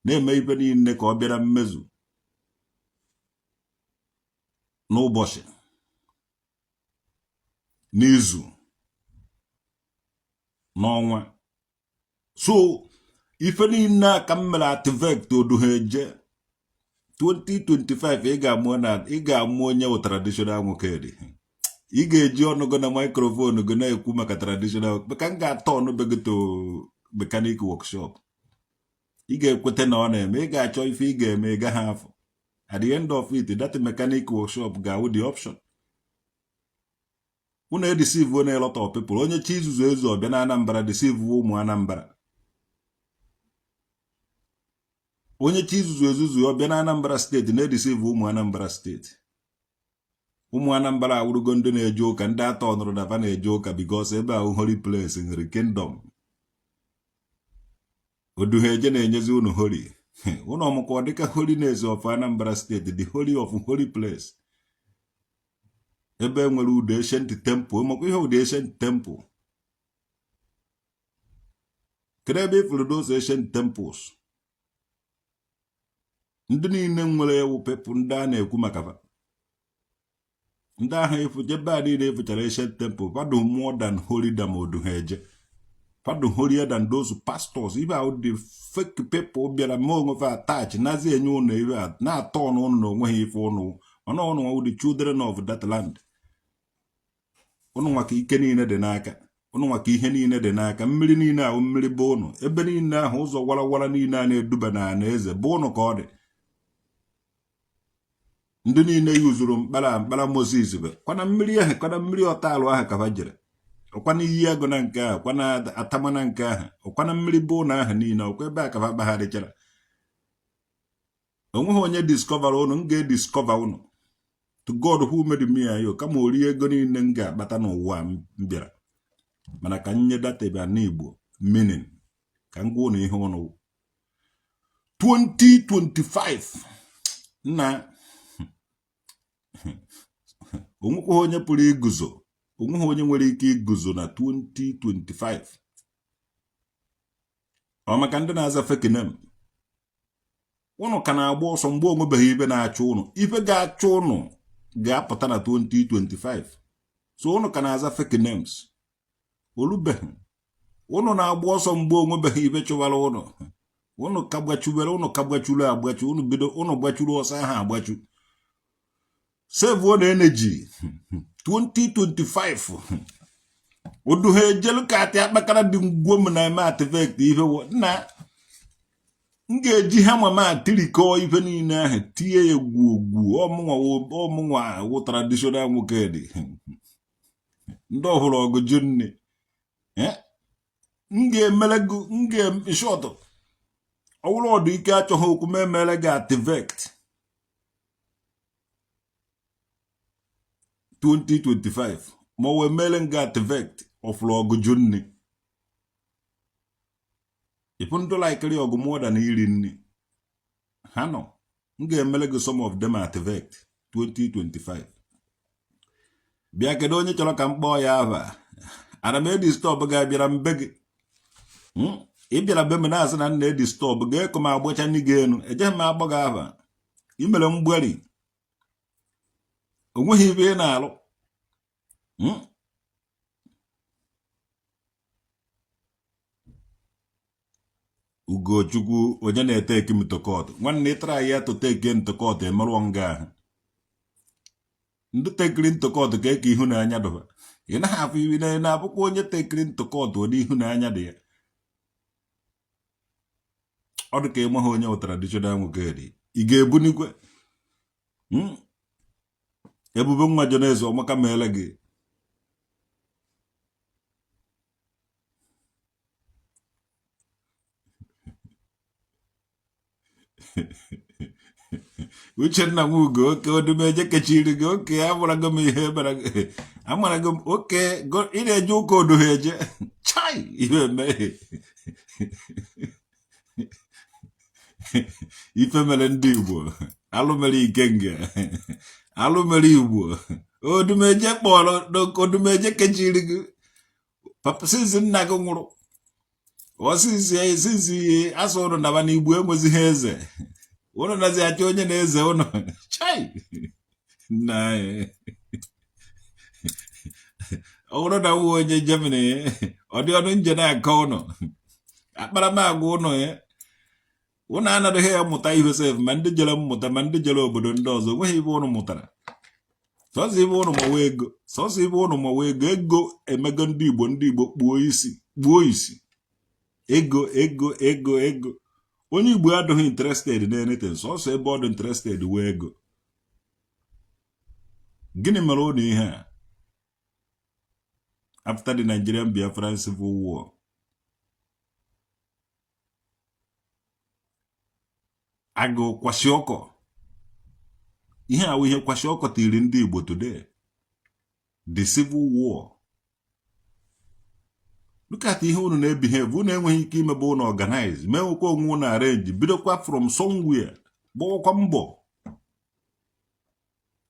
na-eme ife niile ka ọ bịara mmezu n'ụbọchị, n'izu, n'ọnwa. So ife niile a ka m mere activate. Odumeje 2025, ị ga-amụ na ị ga-amụ onye wụ traditional nwoke dị. Ị ga-eji ọnụ gị na microphone gị na-ekwu maka traditional, maka m ga-aturn be gị to mechanic workshop. Ị ga-ekweta na ọ na-eme. Ị ga-achọ ife ị ga-eme, ị gaghị afụ. At the end of it, that mechanic workshop ga-awụ the option. Unu edeceive na a lot of people. Onye chi izuzu ezu ọbịa na Anambra deceive ụmụ Anambra. Onye chi izuzu ezuzu ọbịa na Anambra steeti na-edeceive ụmụ Anambra steeti. Ụmụ Anambra awụrụgo ndị na-eje ụka, ndị atọ nụrụ na fa na-eje ụka, because ebe ahụ holy place nwere kingdom. Odumeje na-enyezi unu holy. Unu ọmụkwa dịka holiness of Anambra steeti, the holy of holy place, ebe nwere udo ancient temple. Makwa ihe udo ancient temple, kedu ebe ịfụrụ those ancient temples? Ndị niile nwere ewu people ndị a na-ekwu maka fa, ndị ahụ efu ebe a niile efuchara ancient temple, fadụ more than holy than Odumeje, fadụ holier than those pastors. Ibe ahụ the fake people bịara mee onwe fa attach, nazi enye ụnụ ibe a na-atọ ọnụ ụnụ na onwe ha ife ụnụ, mana ụnụ nwa the children of that land. Ụnụ nwa ka ike niile dị n'aka, ụnụ nwa ka ihe niile dị n'aka. Mmiri niile ahụ, mmiri bụ ụnụ. Ebe niile ahụ, ụzọ warawara niile a na-eduba na ana eze bụ ụnụ ka ọ dị. Ndị niile yuzuru mkpara mkpara Moses bụ kwana mmiri ahụ, kwana mmiri ọtalụ ahụ ka ha jere, ọkwana iyi agụ na nke ahụ, kwana atama na nke ahụ, ọkwana mmiri bụ ụnụ ahụ niile, ọkwa ebe a ka ha kpagharịchara. Onweghị onye discover ụnụ. M ga-ediscover ụnụ to God who made me and you. Kama orie ego niile m ga-akpata n'ụwa m bịara, mana ka m nye data bịa n'Igbo meaning, ka m gwa ụnụ ihe ụnụ 2025 na onwekwaghị onye pụrụ iguzo, onweghị onye nwere ike iguzo na 2025. Ọ maka ndị na-aza fake name. Ụnụ ka na-agba ọsọ mgbe onwebeghị ife na-achụ ụnụ. Ife ga-achụ ụnụ ga-apụta na 2025. So ụnụ ka na-aza fake names. Olubeghị. Ụnụ na-agba ọsọ mgbe onwebeghị ife chụwara ụnụ. Ụnụ ka gbachubere, ụnụ ka gbachuru agbachu, ụnụ bido, ụnụ gbachuru ọsọ ahụ agbachu. Save na energy 2025. Odu ha ejelu ka atị akpakara dị ngwo m na-eme activate ihe na m ga-eji hama m atirikọọ ife niile ahụ tie ya gwuogwu. Ọmụnwa wụ traditional nwoke dị ndị ọhụrụ ọgụ ju nne. M ga-emere gị, m ga-shọtụ ọwụrụ ọdụ ike achọghị okwu m emere gị activate 2025 ma ọ wee mere m gị activate ọfụrụ ọgụ ju nne. Ịfụ ndị laikiri ọgụ more than iri nne ha nọ, m ga-emere gị some of them activate 2025. Bịa, kedu onye chọrọ ka m kpọọ ya ava? Ana m edisturb gị? Abịara m be gị? Ị bịara be m na-asị na nna edisturb gị, eko m agbacha nne gị enu. Ejeghị m agbọ gị ava. Ị mere mgbari, o nweghị ibe ị na-alụ. Ugochukwu onye na-eteki m to court, nwanne, ịtara ya to take m to court, emerụọ nga ahụ. Ndị tekiri m to court ka eke ihunanya dụba. Ị naghị afụ iwi na-abụkwa onye tekiri m to court, ụdị ihunanya dị ya. Ọ dị ka ịmaghị onye wụ traditional nwoke dị. Ị ga-ebunikwe ebube nwa Joneze ọmaka meele gị. Uchenna Nwugo oke odumeje kechiri gị oke amarago m ihe mere gị, amarago m oke ị na-eje ụka odumeje chai ihe emeghe ife mere ndị Igbo alụ mere ikenga alụ mere Igbo. Odumeje kpọrọ odumeje kechiri gị papa since nna gị nwụrụ, ọsịsị since asụ ụnụ naba n'Igbo enwezighị eze, ụnụ nazi achọ onye na-eze ụnụ. Chai nna anyị, ọ bụrụ na nwa onye Germany ọ dị ọnụ nje na-akọ ụnụ akparamagwa ụnụ ya, ụnụ anaghị ya mụta ihe sef. Ma ndị jere mmụta, ma ndị jere obodo ndị ọzọ, onweghị ibe ụnụ mụtara. Sọsọ ibe ụnụ mawa ego, sọsọ ibe ụnụ mawa ego. Ego emego ndị Igbo, ndị Igbo kpuo isi, kpuo isi. Ego, ego, ego, ego. Onye Igbo adịghị interested na anything, sọsọ ebe ọ dị interested wee ego. Gịnị mere ụnụ ihe a after the Nigerian Biafran Civil War? Agụ kwashiorkor, ihe awụ ihe kwashiorkor tiri ndị Igbo today, the civil war. Look at ihe unu na-ebehave. Unu enweghị ike imebe unu organize, mewekwa onwe unu arrange, bidokwa from somewhere, gbawakwa mbọ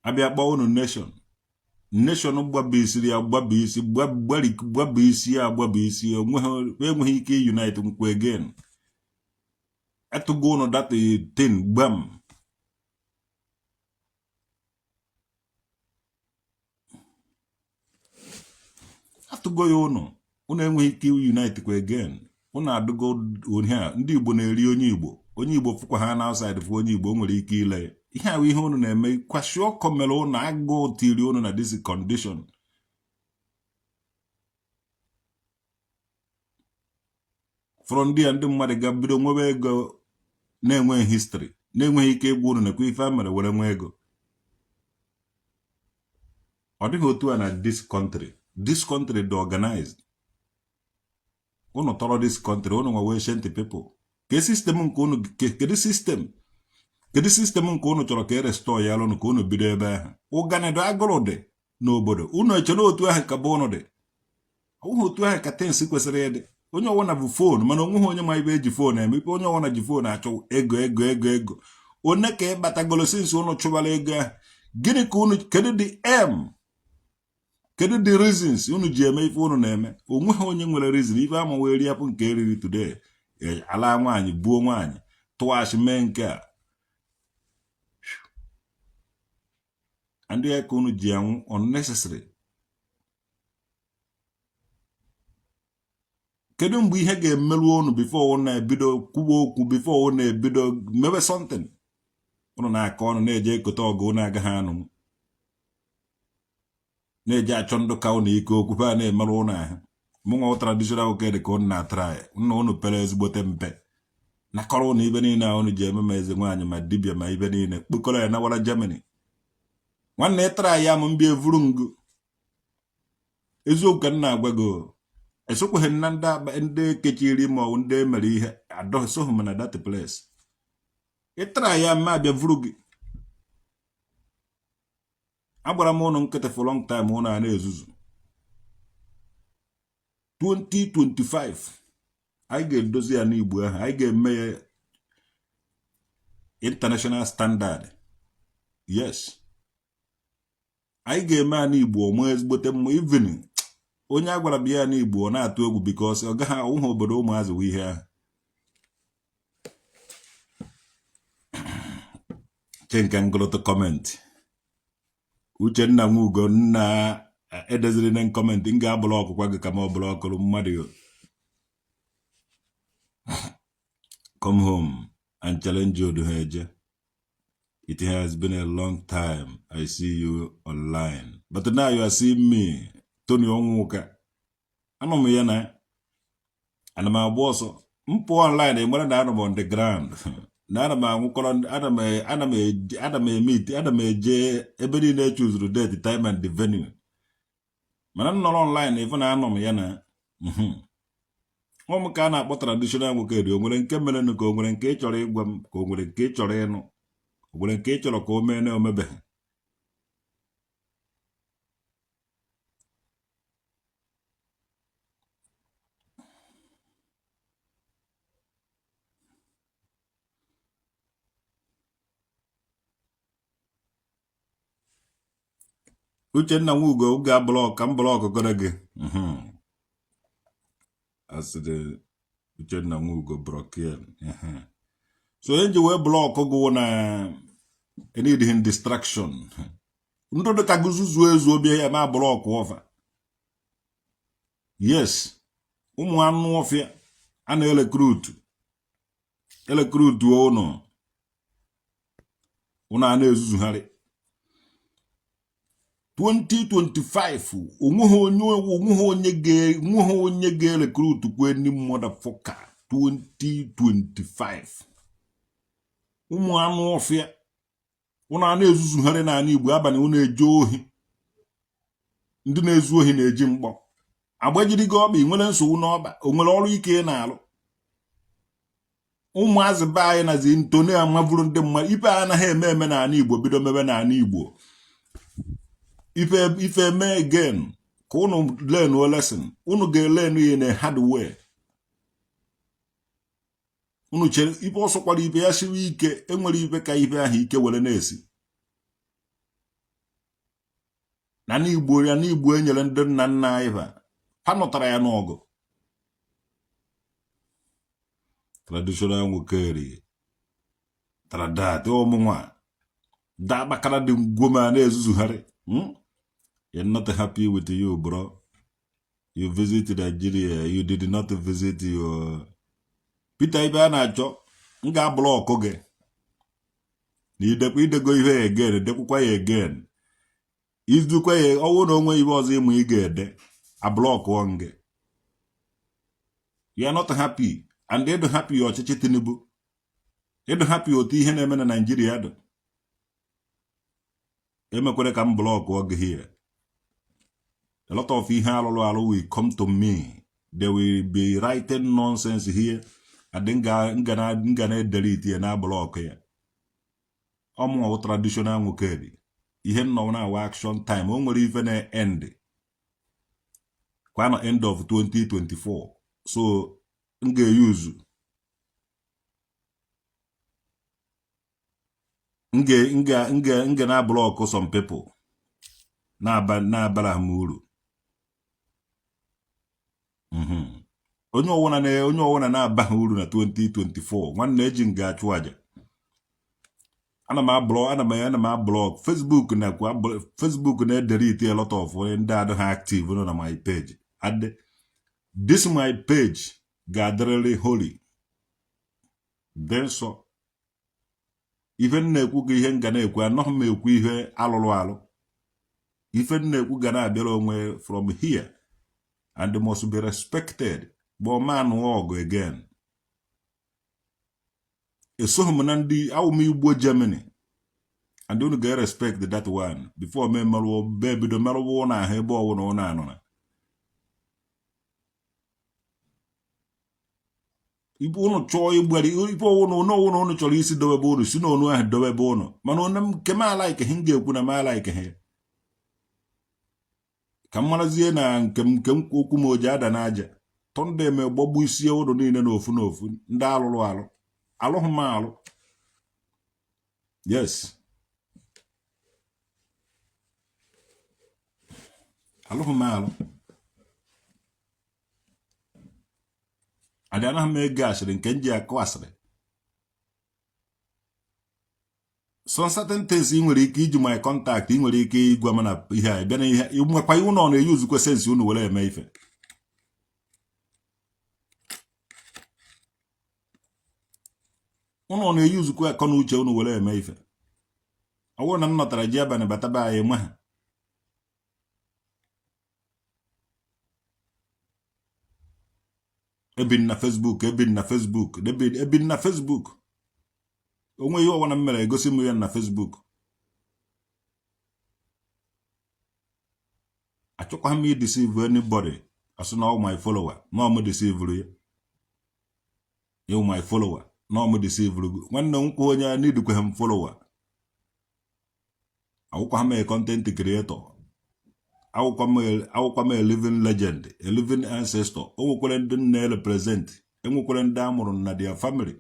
abịa kpọọ unu nation. Nation gbabisiri ya gbabisi gbabisi ya agbabisi, enweghị ike unite nkwa again. Atụgo unu that thing gbam. Atụgo ya ụnụ, ụnụ enweghị ike unite kwa again. Ụnụ adụgo onye a. Ndị Igbo na-eri onye Igbo, onye Igbo fụkwa ha na outside fụ onye Igbo, o nwere ike ile ya. Ihe ahụ ihe ụnụ na-eme, kwashiorkor mere ụnụ, agụụ tiri ụnụ na this condition. Fọrọ ndị a, ndị mmadụ ga bido nwebe ego na-enweghị history, na-enweghị ike ịgwa ụnụ nekwa ife a mere were nwee ego. Ọ dịghị otu a na this country. This country dị organized. Ụnụ tọrọ this country, ụnụ nwewe ancient people. Ke system nke ụnụ? Kedu system? Kedu system nke ụnụ chọrọ ka e restore ya alụnụ, ka ụnụ bido ebe ahụ? Ụganido agụrụ dị n'obodo ụnụ eche na otu ahụ ka bụ ụnụ dị. Ọ bụghị otu ahụ ka things kwesịrị ịdị. Onye ọwụna bụ phone, mana onweghị onye ma ibe eji phone eme ipe. Onye ọwụna ji phone achọ ego, ego, ego, ego. One ka ịkpatagolo since ụnụ chụbara ego ahụ? Gịnị ka unu, kedu the aim, kedu the reasons unu ji eme ife unu na-eme? Onweghị onye nwere reason. Ife ama wee riapụ nke eriri today, ala nwaanyị, buo nwaanyị, tụghachi mee nke a. And ya ka unu ji anwụ unnecessary. Kedu mgbe ihe ga-emerụ unu before unu ebido kwuwe okwu, before unu ebido mewe something? Unu na-akọ ọnụ, na-eje ekote ọgụ unu agaghị anụ, na-eje achọ ndụ ka unu ike okwu fa na-emerụ unu ahụ. Mụnwa traditional nwoke dị ka unu na-atry nna unu pere ezigbote mpe nakọrọ unu ibe niile a unu ji eme, ma eze nwaanyị, ma dibịa, ma ibe niile, kpokọrọ ya nawara Germany. Nwanne, ịtara ya m mbịa evuru ngụ. Eziokwu ka m na-agwa gị, esokweghị na ndị kechiri ma ọ bụ ndị emere ihe adọ, esoghị m na that place. Ịtara ya mma abịa vuru gị. Agbara m ụnụ nkịtị for long time, ụnụ a na-ezuzu. 2025 anyị ga-edozi ya n'Igbo ahụ, anyị ga-eme ya international standard. Yes, anyị ga-eme ya n'Igbo ọmụ ezigbote mma. Even onye a gwara bịa ya n'Igbo, ọ na-atụ egwu because ọ gaghị ahụhụ obodo ụmụazị wụ ihe ahụ. Che nke ngụlụtụ comment. Uchenna Nwugo nna edeziri na comment, m ga-abụrụ ọkụkwa gị ka m ọ bụla ọkụrụ mmadụ. Come home and challenge Odumeje. It has been a long time I see you online, but now you are seeing me. Tony Onwuka, anọ m ya na ana m agba ọsọ m pụọ online. Ị mara na anọ m on the ground, na ana m anwụkọrọ, ana m eme ite, ana m eje ebe niile echuzuru date, time and the venue. Mana m nọrọ online, ịfụ na anọ m ya na ụmụ ka a na-akpọ traditional nwoke dị. O nwere nke merenụ, ka o nwere nke ị chọrọ ịgwa m, ka o nwere nke ị chọrọ ịnụ, o nwere nke ị chọrọ ka o mee na omebeghị? Uchenna Nwugo ga-ablock ka m block gọrọ gị. Asịrị Uchenna Nwugo block. So onye ji wee block gụ na need distraction. Ndụ dị ka gụzuzuo ezu obi ya ma block ọfa. Yes, ụmụ anụ ọfịa a na-erecruit, erecruit ụnụ, ụnụ a na-ezuzugharị. 2025, onweghị onye ga-erecruit kwe ndị motherfucker. 2025, ụmụ anụ ọfịa, ụnụ a na-ezuzugharị n'ala Igbo abalị, ụnụ eje ohi. Ndị na-ezu ohi na-eji mkpọ agbajiri gị ọkpa. Ị nwere nsogbu n'ọkpa? O nwere ọrụ ike ị na-alụ? Ụmụazị be anyị nazi ntone amavuru ndị mmadụ. Ife anaghị eme eme n'ala Igbo bido mebe n'ala Igbo. Ife eme again ka unu learn lesson. Unu ga-elearn ya na hard way. Unu chere ife ọsọkwara ife ya siri ike, enwere ife ka ife ahụ ike were na-esi na n'Igbo ya n'Igbo enyere ndị nna nna anyị ha nụtara ya n'ọgụ. Traditional nwoke eri tradat ọmụnwa da akpakara dị ngwoma na-ezuzugharị. You're not happy with you, bro. You visit Nigeria, you did not visit your Peter. Ibe a na-achọ m ga-ablock gị na idekwa idego ihe again, dekwukwa ya again, izukwa ya ọwụ na onwe ibe ọzọ ịmụ ị ga-ede, ablockụọ gị. You are not happy and ịdụ happy ọchịchị Tinubu, ịdụ happy otu ihe na-eme na Nigeria dị. Emekwere ka m blockụọ gị here. A lot of ihe alụrụ alụ will come to me. They will be writing nonsense here and nga na-edelete ya na block ya. Ọmụnwa traditional nwoke dị ihe nnọ na-awa action time. O nwere ife na-end kwa na end of 2024, so m ga-eyuzu m ga na block some people na-abara m uru. Onye ọwụna na-abaghị uru na 2024, nwanne, eji m ga-achụ aja. Ana m ablock, ana m ablock Facebook, nakwa Facebook na-edelete a lot of onye ndị adịghị active nọ na my page. And this my page ga-adịrịrị holy, dị nsọ. Ife m na-ekwu ka ihe m ga na-ekwu, anọghị m ekwu ihe alụrụ alụ. Ife m na-ekwu ga na-abịara onwe from here and must be respected. But man ọgụ again, esoghị m na ndị awụ m Igbo Germany, and unu ga-respect that one before me merụọ be ebido merụwa ụnụ ahụ ebe ọwụ na ụnụ anọ na ibe ụnụ chọọ ịgbari ife ọwụ na ụnụ ọwụ na ụnụ chọrọ isi dobe ebe ụnụ si na ụnụ ahụ dobe ebe ụnụ. Mana ụnụ nke m alike ha, m ga-ekwu na m alike ha, ka m marazie na nke m nke m okwu m oji ada n'aja tọnda eme gbagbu isi ụnụ niile n'ofu n'ofu. Ndị alụrụ alụ, alụghị m alụ. Yes, alụghị m alụ. Adị anaghị m ege asịrị nke m ji akụ asịrị. Some certain things ị nwere ike iji my contact, ị nwere ike ịgwa m na ihe a bịa na ihe nwekwa iwu na ọ na-eyuzukwa sense unu were eme ife. Unu na-eyuzukwa akọ na uche unu were eme ife. Ọ bụrụ na m nọtara ji abalị bata be anyị nwe ha. Ebi na Facebook, ebi na Facebook, ebi na Facebook. Onwe ihe ọbụla m mere, egosi m ya na Facebook. Achọkwa m ideceive anybody. Asị na ọ my follower na ọ m deceive ya, you my follower na ọ m deceive gị. Nwanne m kwụ onye n'idukwe m follower. Awụkwa m a content creator, awụkwa m a living legend, a living ancestor. O nwekwara ndị na-represent, enwekwara ndị amụrụ na their family,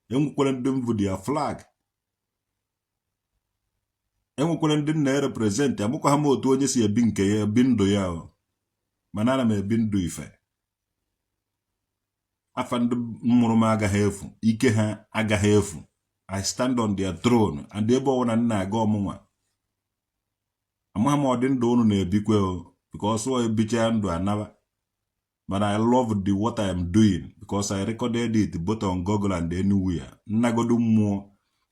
enwekwara ndị mbụ their flag, enwekwara ndị na-represent. Amụkwa m otu onye si ebi nke ya, ebi ndụ ya, mana ana m ebi ndụ ife. Afa ndị mụrụ m agaghị efu, ike ha agaghị efu. I stand on their throne, and ebe ọbụla m na-aga ọmụnwa, amaghị m ọdị ndụ unu na-ebikwe o, because ọ ebicha ndụ anaba. But I love the what I am doing because I recorded it both on Google and anywhere. Nnagodo mmụọ,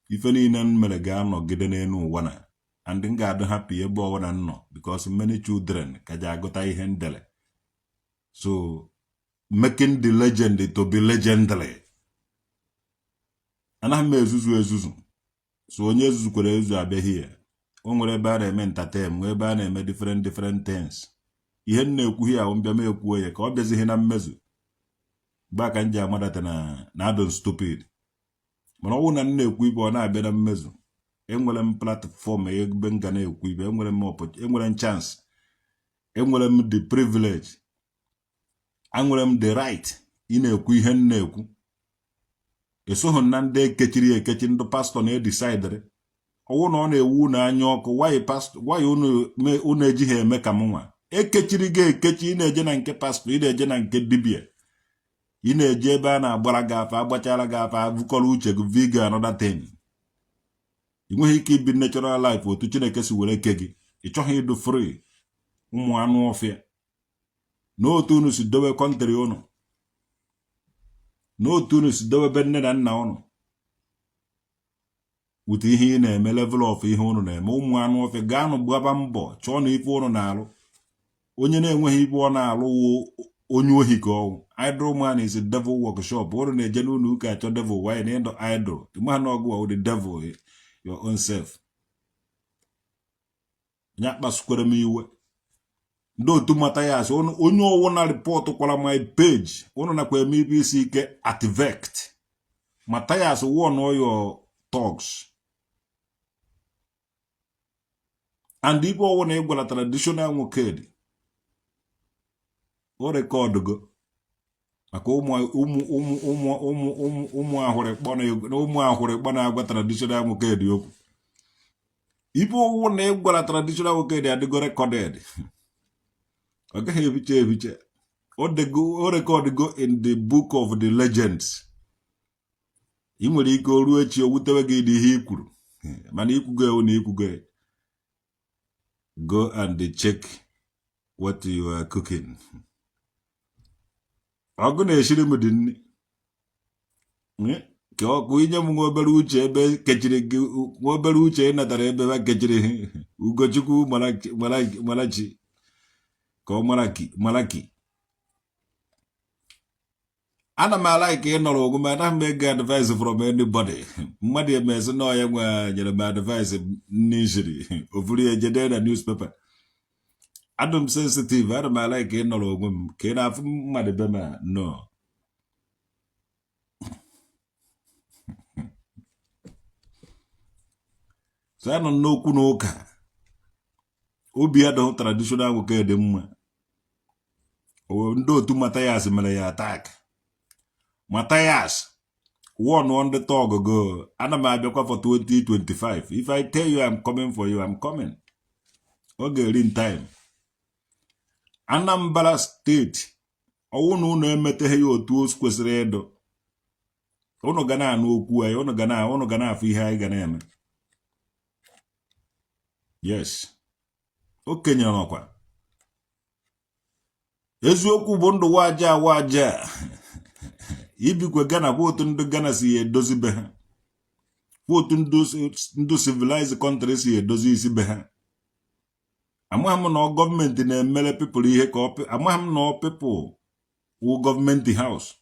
ife niile m mere ga-anọgide n'elu ụwa na and m ga-adị happy ebe ọbụla m nọ, because many children ka ji agụta ihe ndele. So making the legend to be legendary, anaghị m ezuzu ezuzu. So onye ezuzukwara ezuzu abịaghị ya. O nwere ebe a na-eme entertain, nwee ebe a na-eme different different things. Ihe m na-ekwughị ahụ mbịa m ekwuo ya ka ọ bịazighị na mmezu mgbe a ka m ji amadata na adon stupid. Mana ọ bụrụ na m na-ekwu ibe, ọ na-abịa na mmezu. Enwere m platform ebe m ga na-ekwu ibe. Enwere m, enwere m chance, enwere m the privilege, enwere m the right ị na-ekwu ihe m na-ekwu. Esoghị na ndị ekechiri ekechi, ndị pastọ na-edisaidịrị ọwụ na ọ na-ewu unu anya ọkụ. Why pastọ? Why unu ejighị eme ka m nwa ekechiri gị ekechi? Ị na-eje na nke pastọ, ị na-eje na nke dibịa, ị na-eje ebe a na-agbara gị afa, agbachara gị afa, vukọrọ uche gị vigo another thing. Ị nweghị ike ibi natural life otu Chineke si were ke gị. Ị chọghị ịdụ free. Ụmụ anụ ọfịa, n'otu unu si dobe country unu, n'otu unu si dobe be nne na nna unu, wute ihe ị na-eme, level of ihe unu na-eme. Ụmụ anụ ọfịa, gaanụ gbaba mbọ chọọ na ife unu na-alụ. Onye na-enweghị ife ọ na-alụ wụ onye ohi ka ọwụ. Idle man is a devil workshop. Unu na-eje n'ụlọ ụka achọ devil. Why na ịdọ idle? Ịma na ọgụ the devil your own self. Onye akpasukwere m iwe, ndị otu Mathias, onye ọwụ na report kwara my page, unu nakwa eme ibe isi ike activate Mathias, warn all your thugs. And ibe ọwụ na ị gwara traditional nwoke dị o record go maka ụmụ ụmụ ụmụ ụmụ ụmụ ụmụ ụmụ ahụrịkpọ na ụmụ ahụrịkpọ na-agwa traditional nwoke dị okwu. Ibe ọwụ na ị gwara traditional nwoke dị adịgo recorded, ọ gaghị ebicha ebicha. O record go in the book of the legends. Ị nwere ike o ruo echi o wutewe gị dị ihe i kwuru. Mana ikwugo ewu na ikwugo, go and check what you are cooking. Ọgụ na-eshiri m dị nri ka ọkụ inye m nwa obere uche ebe kechiri gị, nwa obere uche ị natara ebe ha kechiri Ugochukwu Marachi ka ọ Maraki. Ana m a-like ịnọrọ onwe m, anaghị m ege advice from anybody. Mmadụ emezi na ọya nwe nyere m advice nne shiri ovuru ya jede na newspaper. Adụ m sensitive, ana m a-like ịnọrọ onwe m ka ị na-afụ mmadụ be m no. So anọ n'okwu na ụka obi adịghị traditional nwoke dị mma. Ndị otu Mathias mere ya attack. Mathias warn ndị thug go, ana m abịakwa for 2025. If I tell you I'm coming for you, I'm coming. Ọ ga-eri in time. Anambra State, ọwụ na unu emeteghị ya otu o kwesịrị ịdụ, unu ga na-anụ okwu anyị, unu ga na-afụ ihe anyị ga na-eme. Yes, okenye nọkwa. Eziokwu bụ ndụ waja waja. Ibikwe Ghana bụ otu ndị Ghana si edozi be ha, bụ otu ndị civilized country si edozi isi be ha. Amaghị m na gọọmenti na-emere people ihe ka amaghị m na people wụ gọọmenti house,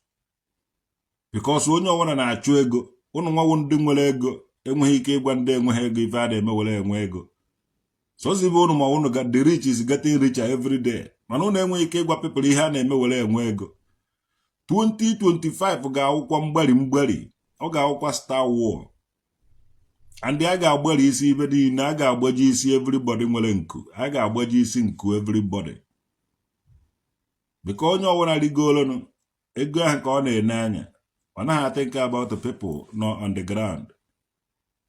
because onye ọbụla na-achụ ego. Ụnụ nwawo ndị nwere ego enweghị ike ịgwa ndị enweghị ego ife a na-eme were enwe ego. Sozibe ụnụ ma ụnụ, the rich is getting richer every day, mana ụnụ enweghị ike ịgwa people ihe a na-eme were enwe ego. 2025 ga-awụkwa mgbari mgbari, ọ ga-awụkwa Star War, and a ga-agbari isi ibe niile, a ga-agbaji isi everybody nwere nku, a ga-agbaji isi nku everybody, because onye ọbụla rigolonu ego ahụ ka ọ na-ene anya, ọ naghị think about the people nọ on the ground.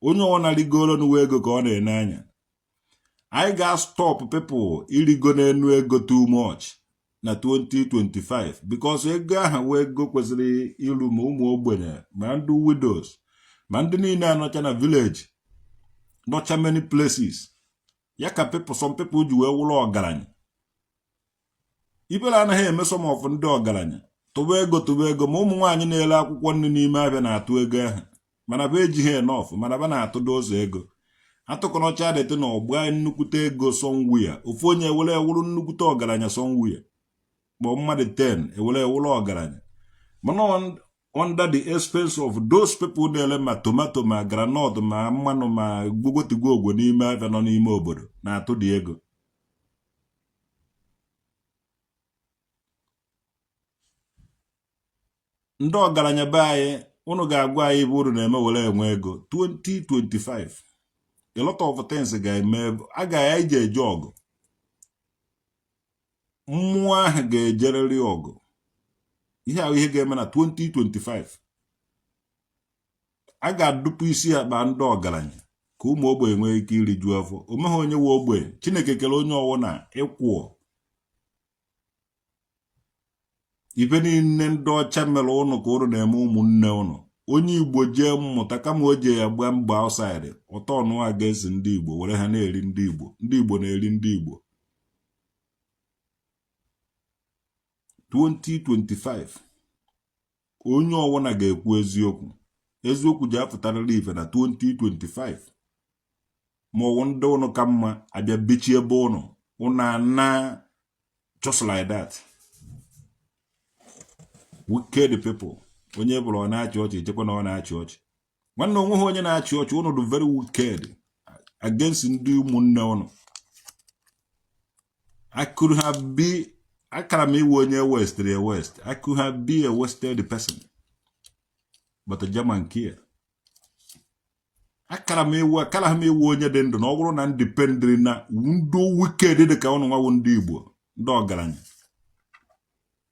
Onye ọbụla rigolonu ego ka ọ na-ene anya. Anyị ga-stop people irigo n'enu ego too much na 2025, because ego ahụ wee ego kwesịrị iru ma ụmụ ogbenye, ma ndị widows, ma ndị niile anọcha na village, nọcha many places. Ya ka people, some people ji wee wụrụ ọgaranya. Ibere anaghị eme some of ndị ọgaranya tụba ego, tụba ego. Ma ụmụ nwaanyị na-ere akwụkwọ nri n'ime ahịa na-atụ ego ahụ, mana ba ejighị enough, mana ba na-atụdo ụzọ ego atụkọnọcha dịtị na ọgba nnukwute ego somewhere. Ofu onye ewere ewuru nnukwute ọgaranya somewhere, kpọọ mmadụ 10 ewere ewuru ọgaranya, mana under the expense of those people na-ere ma tomato, ma groundnut, ma mmanụ, ma gwogwotigwogwo n'ime ahịa nọ n'ime obodo na-atụ dị ego. Ndị ọgaranya be anyị, unu ga-agwa anyị ebe unu na-eme were enwe ego. 2025, a lot of things ga-eme. A ga-eji eje ọgụ, mmụọ ahụ ga-ejerịrị ọgụ. Ihe ahụ ihe ga-eme na 2025, a ga-adụpụ isi akpa ndị ọgaranya ka ụmụ ogbenye nwee ike iriju afọ. O meghị onye nwe ogbenye. Chineke kere onye ọwụ na ịkwụọ ife niile ndị ọcha mere ụnụ ka ụnụ na-eme ụmụnne ụnụ. Onye Igbo jee mmụta, kama o jee ya gba mgba outside, ụtọ ọnụ a ga-esi ndị Igbo were ha na-eri ndị Igbo. Ndị Igbo na-eri ndị Igbo. 2025, onye ọwụna ga-ekwu eziokwu. Eziokwu ji apụtarịrị ife na 2025. Ma ọwụ ndị ụnụ ka mma abịa bichie ebe ụnụ, ụnụ ana just like that. Wicked people. Onye bụrụ ọ na-achị ọchị, echekwa na ọ na-achị ọchị. Nwanne, onwe ha onye na-achị ọchị. Ụnụ dị very wicked against ndị ụmụnne ụnụ. I could have be akara m iwe onye west a west. I could have be a wasted person, but a German care. Akara m iwu, akara m iwu onye dị ndụ na ọ bụrụ na ndị pendịrị na ndị wicked dị ka ụnụ nwawo ndị Igbo ndị ọgaranya.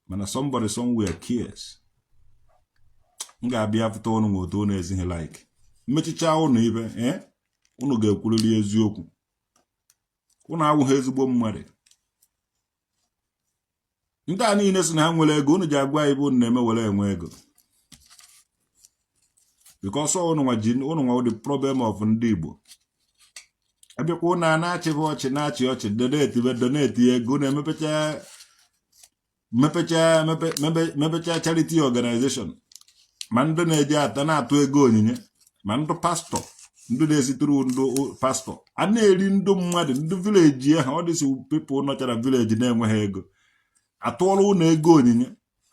Mana somebody somewhere cares. M ga-abịa fụta ụnụ nwe otu ụnụ ezighị like mmechicha ụnụ ibe. Ee, ụnụ ga-ekwurịrị eziokwu. Ụnụ awụghị ezigbo mmadụ. Ndị a niile si na ha nwere ego, unu ji agwa anyị ebe unu na-eme were enwe ego. Because ụnụ nwa ji ụnụ nwa the problem of ndị Igbo. Abịakwa ụnụ a na-achịbụ ọchị, na-achị ọchị, donate be donate ego na-emepecha mepecha mepecha charity organization, ma ndị na-eji ata na-atụ ego onyinye, ma ndị pastọ, ndị na-esitụrụ ndị pastọ a na-eri ndị mmadụ, ndị village ahụ. Ọ dịsị people nọchara village na-enweghị ego, atụọrọ ụnụ ego onyinye,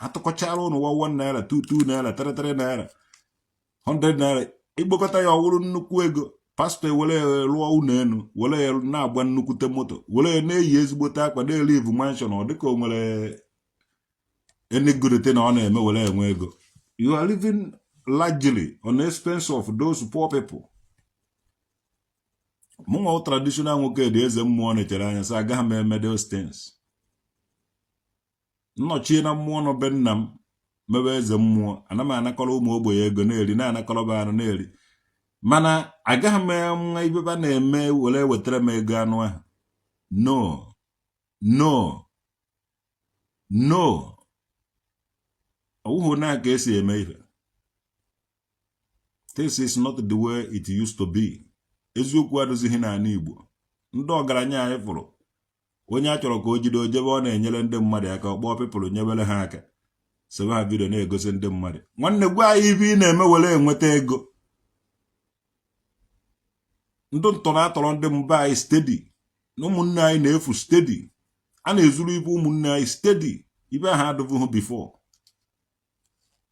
atụkọchara ụnụ 1 naira, 2 2 naira, 3 3 naira, 100 naira, ikpokọta ya ọwụrụ nnukwu ego. Pastọ ewere ya rụọ ụlọ elu, were ya na-agba nnukwute moto, were ya na-eyi ezigbote akwa, na-e live mansion. Ọ dịka o nwere any good thing na ọ na-eme were enwe ego. You are living largely on the expense of those poor people. Mụnwa traditional nwoke dị, eze mmụọ na-echere anya sị agaghị m eme those things. Nnọchie na mmụọ nọ be nna m mebe eze mmụọ, ana m anakọrọ ụmụ ogbenye ego na-eri, na-anakọrọ ba anụ na-eri, mana agaghị m enwe ibe ba na-eme were wetara m ego anụ ahụ. No, no, no, ọwụhụ na ka esi eme ife. This is not the way it used to be. Eziokwu adịzighị n'ala Igbo. Ndị ọgaranya anyị fụrụ, onye a chọrọ ka o jide ojebe, ọ na-enyere ndị mmadụ aka, ọkpọ people nyebere ha aka, sebe ha video na-egosi ndị mmadụ. Nwanne, gwa anyị ibe ị na-eme were enweta ego. Ndị ntọrọ atọrọ ndị mba anyị steady, na ụmụnne anyị na-efu steady, a na-ezuru ibe ụmụnne anyị steady. Ibe ahụ adịbụghị before.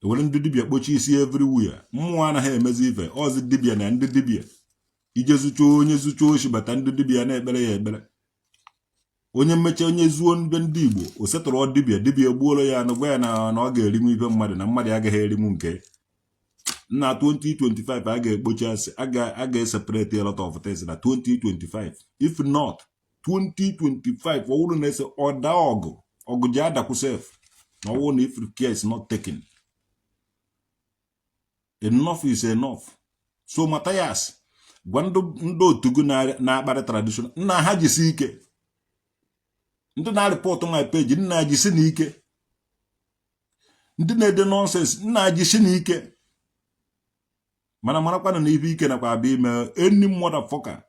Ewere ndị dibịa kpochi isi everywhere. Mmụọ anaghị emezi ife ọzi, dibịa na ndị dibịa ije zụcha, onye zụcha oshi bata, ndị dibịa na-ekpere ya ekpere. Onye mmecha, onye zuo mbe ndị Igbo, o setụrụ dibịa, dibịa egbuoro ya anụ, gwa ya na ọ ga-erinwu ife mmadụ, na mmadụ agaghị erinwu nke na 2025. A ga-ekpochi asị, a ga-eseparate a lot of things na 2025. If not 2025, ọwụrụ na-ese ọda ọgụ, ọgụ ji adakwu sef na ọwụrụ na if care is not taken. Enough is enough. So Matthias, gwa ndị otu gị na-akparị tradition nna ha jisi ike. Ndị na-areport my page, nna, jisi na ike. Ndị na-ede nonsense, nna, jisi na ike. Mana marakwana na ife ike nakwa abịa ime any motherfucker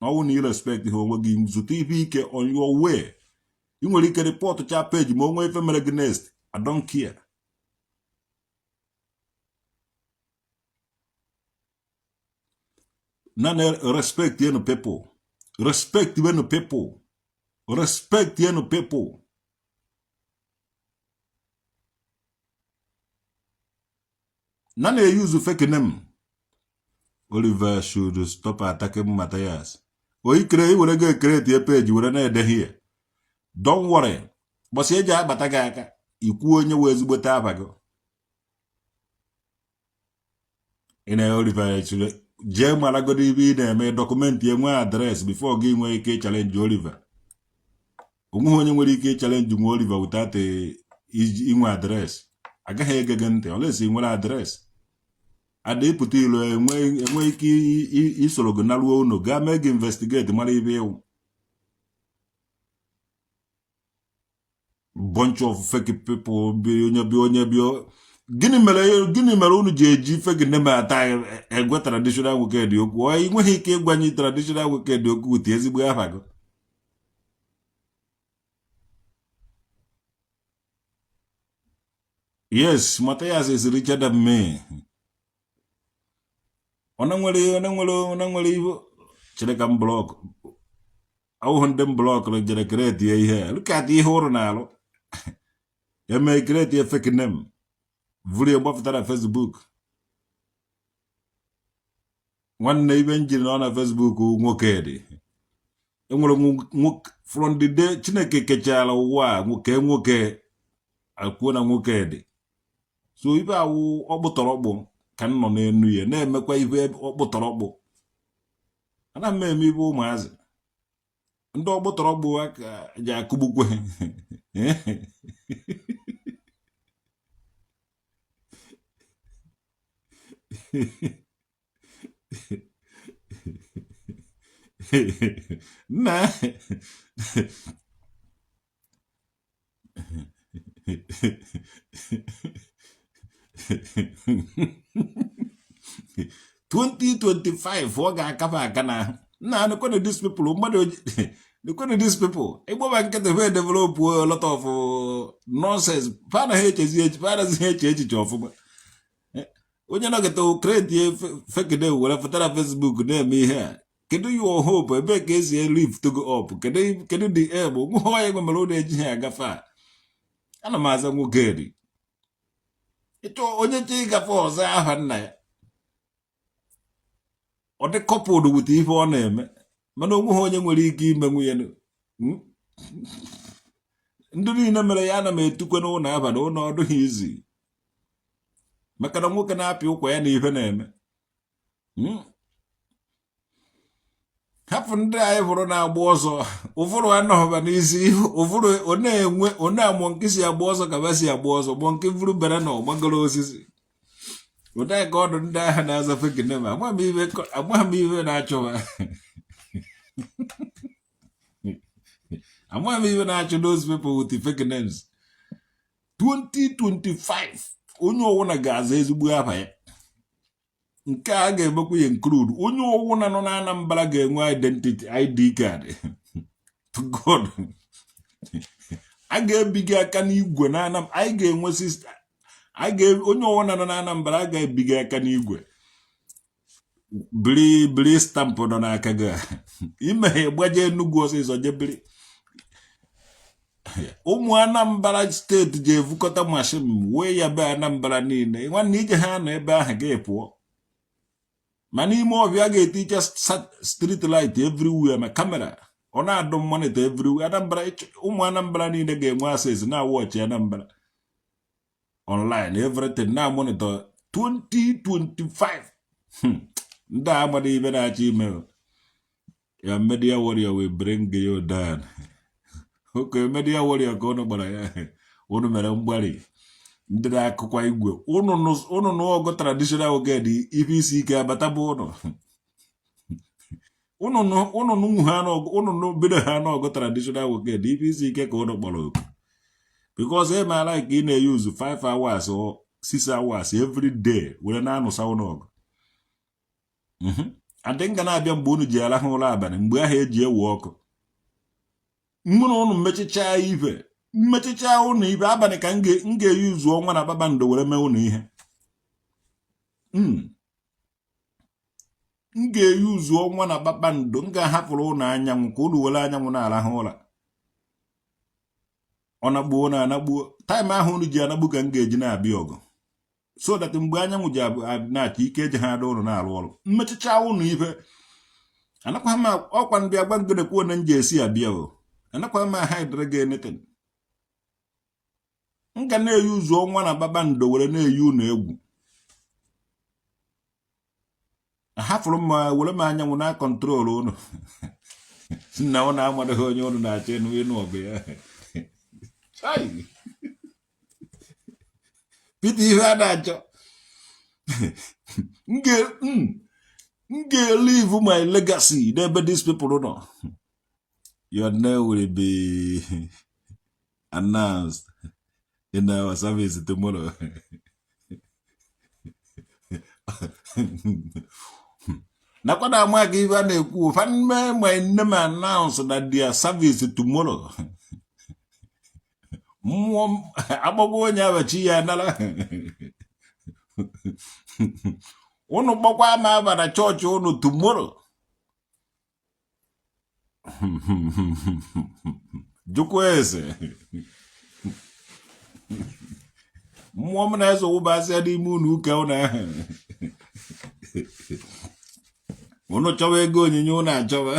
na ọnwụ na irespect ha onwe gị, zụta ife ike on your way. Ị nwere ike report cha page ma o nwee ife mere gị next. I don't care. Na respect yenu people, respect yenu people, respect yenu people. Na na-use fake name. Oliver should stop attacking Matthias. Oyikere iwere go create page were na-ede here. Don't worry, gbọsị eji akpata gị aka, ikwu onye wee ezigbote aba gị. Ị na Oliver jee maragodo ibe ị na-eme, document, enwe address before gị nwee ike challenge Oliver. Onweghị onye nwere ike challenge nwe Oliver without inwe address. Agaghị ege gị ntị olesi nwere address. Ada ịpụta ilo, enwe ike isoro gị naruo unu, gaa mee gị investigate, mara ibe ịwụ. Bunch of fake people bi onye bi onye bi. Gịnị mere unu ji eji fake name ata egwe traditional nwoke dị okwu? Ọ ị nweghị ike ịgwanye traditional nwoke dị okwu wute ezigbo afa gị. Yes, Matthias is richer than me. Ọ na nwere ihu chere ka m block awụhụ ndị m blockụrụ jere create ihe. Look at ihe ụrụ na-alụ eme, create fake name, vuru gbapụta na Facebook. Nwanne, ibe njiri nọ na Facebook nwoke dị enwere from the day Chineke kechara ụwa a, nwoke nwoke akwuo na nwoke dị. So ibe awụ ọkpụtọrọkpụ ka m nọ n'enu ya na-emekwa ibe ọkpụtọrọkpụ. Ana m eme ibe ụmụazị ndị ọkpụtọrọkpụ aka ji akụgbukwe. Nna, 2025 ọ ga-akafa aka na nna nekwenụ these people mmadụ nekwenụ these people ịgbaba nkịtị fa develop a lot of nonsense. Fa anaghị echezi echi, fa anaghị eche echiche ọfụma. Onye nọkịta create fake name were pụta na Facebook na-eme ihe a. Kedu your hope? Ebe ka esi lift go up? Kedu the aim? Nwa onye mere ụlọ ejighị agafe a. Ana m aza nwoke dị ịchọ onye chọ ịgafe ọzọ aha nna ya ọ dị coupled with ife ọ na-eme, mana onwe ha onye nwere ike ime nwunye. Ndị niile mere ya, ana m etukwe n'ụlọ abalị ụlọ ọdụghị izi maka na nwoke na-apị ụkwa ya na ife na-eme. Hapụ ndị anyị hụrụ na-agba ọsọ, ụfụrụ anọghịba n'isi ụfụrụ ọ na-enwe ọ na-amụ nke si agba ọsọ ka ba si agba ọsọ gbọ nke vuru bere na ọgbagoro osisi ụda ka ọdụ. Ndị agha na-aza fake name, amaghị m ife na-achụ ha, amaghị m ife na-achụ those people with the fake names. 2025 onye ọwụna ga-aza ezigbo afa ya. Nke a ga-emekwa ya include onye ọwụna nọ na Anambra ga-enwe identity ID card. To God, a ga-ebiga aka n'igwe na Anambra. Anyị ga-enwe system onye ọwụna nọ na Anambra a ga-ebiga aka n'igwe biri biri stamp nọ n'aka gị imeghe gbaje Enugu ọsịsọ je biri. Ụmụ Anambra steeti ji evukọta machine wee ya be Anambra niile. Nwanne, ije ha nọ ebe ahụ ga pụọ ma n'ime ọbịa ga-etiche street light everywhere, ma camera ọ na-adụ monitor everywhere. Anambra, ụmụ Anambra niile ga-enwe access na watch Anambra online, everything na monitor. 2025, ndị a amado ibe na-achọ ime. Ya media warrior will bring you down. Okay, media warrior ka unu gbara ya, unu mere mgbari. Ndị na-akụkwa igwe unu n'ọgụ traditional ogedi ife isi ike abata bụ unu unu nụ ha n'ọgụ, unu bido ha n'ọgụ traditional ogedi ife isi ike ka unu kpọrọ oku, because ị maara ka ị na-eyuzu 5 hours or 6 hours every day were na-anụsa unu ọgụ. Adị nga na-abịa mgbe unu ji arahụ ụra abalị, mgbe ahụ eji ewe ọkụ mụ na unu mechichaa ife, mmechichaa unu ife abalị ka m ga-eyuzu ọnwa na kpakpando were mee unu ihe. M ga-eyuzu ọnwa na kpakpando, m ga-ahapụrụ unu anyanwụ ka unu were anyanwụ na-arahụ ụra. Ọ na-agbuo na anagbuo time ahụ unu ji anagbu ka m ga-eji na-abịa ọgụ, so that mgbe anyanwụ ji na-acha ike eji ha ada ụlọ na-arụ ọrụ mmechicha ụnụ ife. Anakwa m ọkwa ndị agwa ngedekwu one m ji esi abịa o, anakwa m hide gị anything. M ga na-eyi ụzọ ọnwa na kpakpando were na-eyi unu egwu. Ahafụrụ m were m anyanwụ na control unu nna ụnụ amadoghị onye unu na-achọ ịnụ ịnụ ọgụ ya. Chai! Peter, ihe a na-achọ, m ga-elive my legacy n'ebe these people nọ. Your name will be announced in our service tomorrow. Nakwa na ama gị ibe a na-ekwu fa mee my name announce na their service tomorrow. Mmụọ akpọgwa onye abachi ya nara unu kpọkwa ama aba na chọọchị unu tomorrow. Jụkwa ese mmụọ m na-eso wụbasịa n'ime unu ụka unu ahụ. Unu chọwa ego onyinye, unu achọwa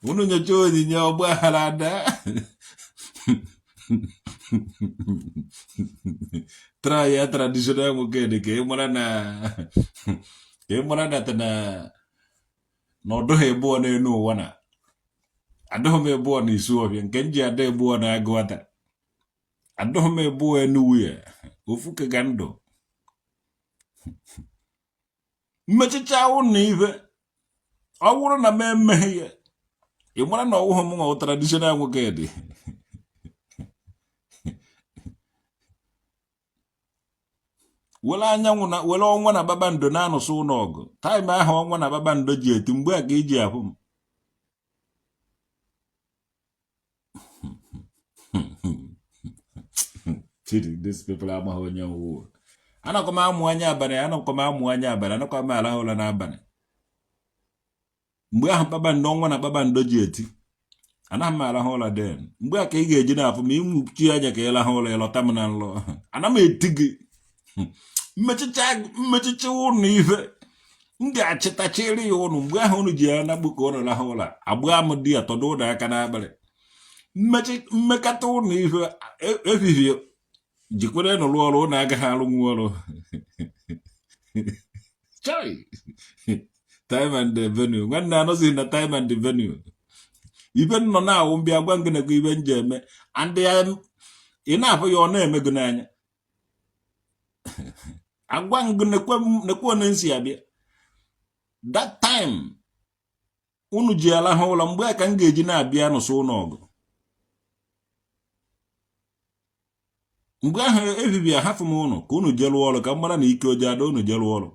unu nyocha onyinye ọgba aghara ada. Try ya traditional nwoke dị ka ị mara na ka ị mara na na na ọ dụghị ebụọ n'elu ụwa na adụghị m ebụọ na isu ọbịa nke m ji ada ebụọ na agụata, adụghị m ebụọ anywhere ofu ka ndụ mmechicha ụnụ ife. Ọ bụrụ na m emeghe ya, ị mara na ọwụghị m nwa traditional nwoke dị. Were anyanwụ na were ọnwa na kpakpando na-anụsị ụnụ ọgụ. Time ahụ ọnwa na kpakpando ji eti, mgbe a ka iji afụ m. Chidi, these people amaghị onye m wụ. Anakwa m amụ anya abalị, anakwa m amụ anya abalị, anakwa m arahụ ụra n'abalị. Mgbe ahụ kpakpando, ọnwa na kpakpando ji eti, anaghị m arahụ ụra. Then mgbe a ka ị ga-eji na-afụ m. Ịnwuchi anya ka ị rahụ ụra, ịlọta m na nlọ, ana m eti gị mmechicha ụnụ ife m ga-achịtachiri ya ụnụ. Mgbe ahụ ụnụ ji ya nakpu ka ụnụ rahụ ụra, agba m di ya tọdo ụnụ aka n'akpịrị, mmekọta ụnụ ife efifie jikwere nụrụ ọrụ ụnụ agaghị arụnwu ọrụ. Chai! Time and the venue, nwanne, anọzighị na time and the venue. Ibe nọ na-awụ mbịa gwa ngị nekwa ibe nje eme, and ị na-afụ ya, ọ na-eme gị n'anya. Agwa ngị nekwe one nsi abịa. That time unu ji alahụ ụlọ, mgbe a ka m ga-eji na-abịa nụsị ụlọ ọgụ. Mgbe ahụ ehihie ahafụ m ụnụ ka unu jee rụọ ọrụ, ka m mara na ike oji ada unu jee rụọ ọrụ.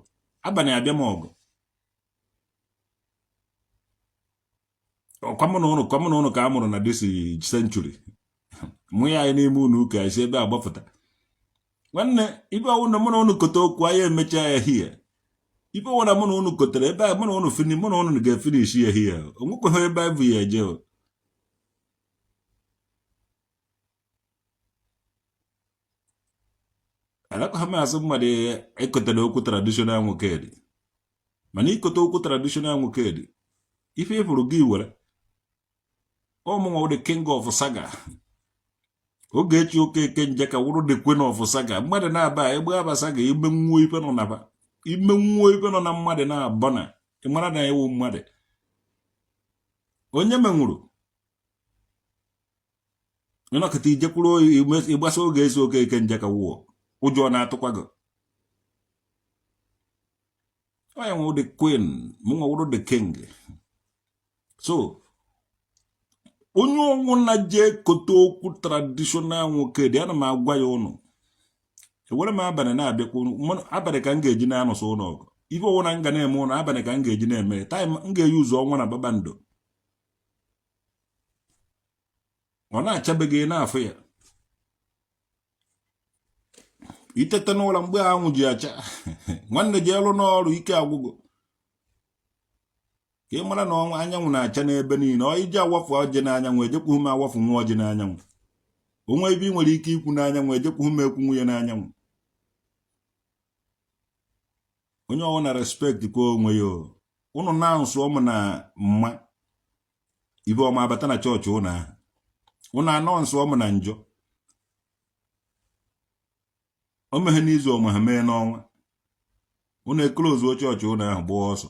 Abalị abịa m ọgụ. Ọkwa mụ na ụnụ, kwa mụ na ụnụ ka a mụrụ na this century. Mụ ya anyị n'ime ụnụ ụka esi ebe a gbapụta. Nwanne, ibe ọwụ na mụ na ụnụ kote okwu, anyị emechaa ya hie. Ibe ọwụ na mụ na ụnụ kotere ebe a, mụ na ụnụ fini, mụ na ụnụ ga-efinish ya hie. Onwekweghị ebe anyị bụ ya eje o. Alakwa m asị mmadụ ekotere okwu traditional nwoke dị, mana ikote okwu traditional nwoke dị, ife ịfụrụ gị were ọmụnwa the king of saga. Ogechi Okeke Njaka wụrụ the queen of saga. Mmadụ na-aba egbe aba saga, ime nwuo ife nọ na ime nwuo ife nọ na mmadụ na-abọ na ịmara na ewu mmadụ onye menwuru ịnọkọta ijekwuru oyi ịgbasa Ogechi Okeke Njaka wụọ ụjọ na-atụkwa gị. Onye nwụ the queen, mụnwa wụrụ the king. So onye ọnwụ na jee kote okwu traditional nwoke dị, ana m agwa ya ụnụ, ewere m abalị na-abịakwa. Abalị ka m ga-eji na-anụsọ ụnụ ọgụ. Ife ọwụ na m ga na-eme ụnụ, abalị ka m ga-eji na-eme. Time m ga-eyi ụzọ ọnwa na kpakpando ọ na-achabeghị na-afụ ya. Itete n'ụlọ mgbe anwụ ji acha, nwanne, ji elu n'ọrụ ike agwụgo, ka ị mara na ọnwa anyanwụ na-acha n'ebe niile. Ọ iji awafu ọjị n'anyanwụ, ejekwughị m awafu nwa ọjị n'anyanwụ. Onwe ebe ị nwere ike ikwu n'anyanwụ, ejekwughị m ekwu nwunye n'anyanwụ. Onye ọwụ na respect kwa onwe ya. Ụnụ na-nsụ ụmụ na mma ibe ọma abata na chọọchị ụnụ ahụ. Ụnụ anọ nsụ ụmụ na njọ o meghe n'izu ọma ha mee n'ọnwa. Ụnụ eclosezuo chọọchị ụnụ ahụ, gbaa ọsọ.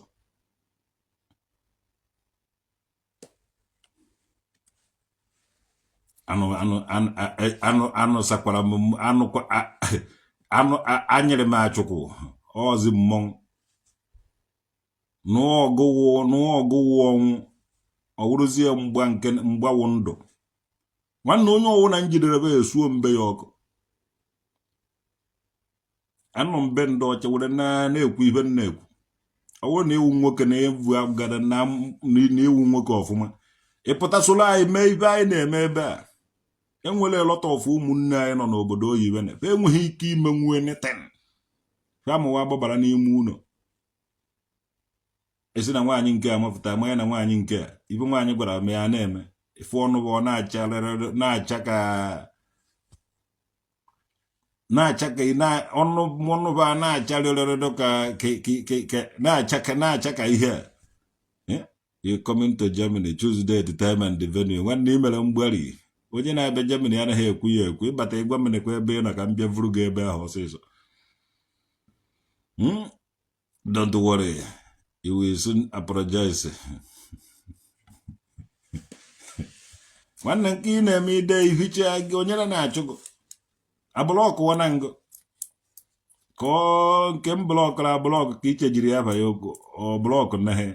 Anụ anụ anụ anụ sakwara m anụ anụ anyịrị m achụkwụ ọzi mmọnwụ nụọ ọgụwụ nụọ ọgụwụ ọnwụ. Ọ wụrụzie mgba nke mgbawu ndụ. Nwanne, onye ọwụ na njidere be esuo mbe ya ọkụ. Anụ mbe ndị ọcha were na-ekwu ibe m na-ekwu. Ọ bụrụ na iwu nwoke na-evu agada na iwu nwoke ọfụma, ịpụta soro anyị mee ibe anyị na-eme ebe a. Enwere lot of ụmụnne anyị nọ n'obodo oyibo na enweghị ike imenwu anything. Amụwa gbabara n'ime ụlọ, esi na nwaanyị nke a mapụta manya na nwaanyị nke a, ibe nwaanyị gwara m ya na-eme ife ọnụ bụ ọ na-acha na-acha ka na-acha ka ọnụ ọnụ bụ a na-acha rịọrịrịrị ka na-acha ka na-acha ka ihe a. You coming to Germany, choose date, time and the venue. Nwanne, ị mere mgbari. Onye na-abịa Germany anaghị ekwu ya ekwu. Ịbata ịgwa m nekwa ebe ị nọ ka m bịa vuru gị ebe ahụ ọsịsọ. Don't worry, you will soon apologize. Nwanne, nke ị na-eme ide ihicha gị, onye na-achụ gị ablockụwa na ngụ ka ọ nke m blockụrụ ablock ka iche jiri ya banye okwu ọ block na ha.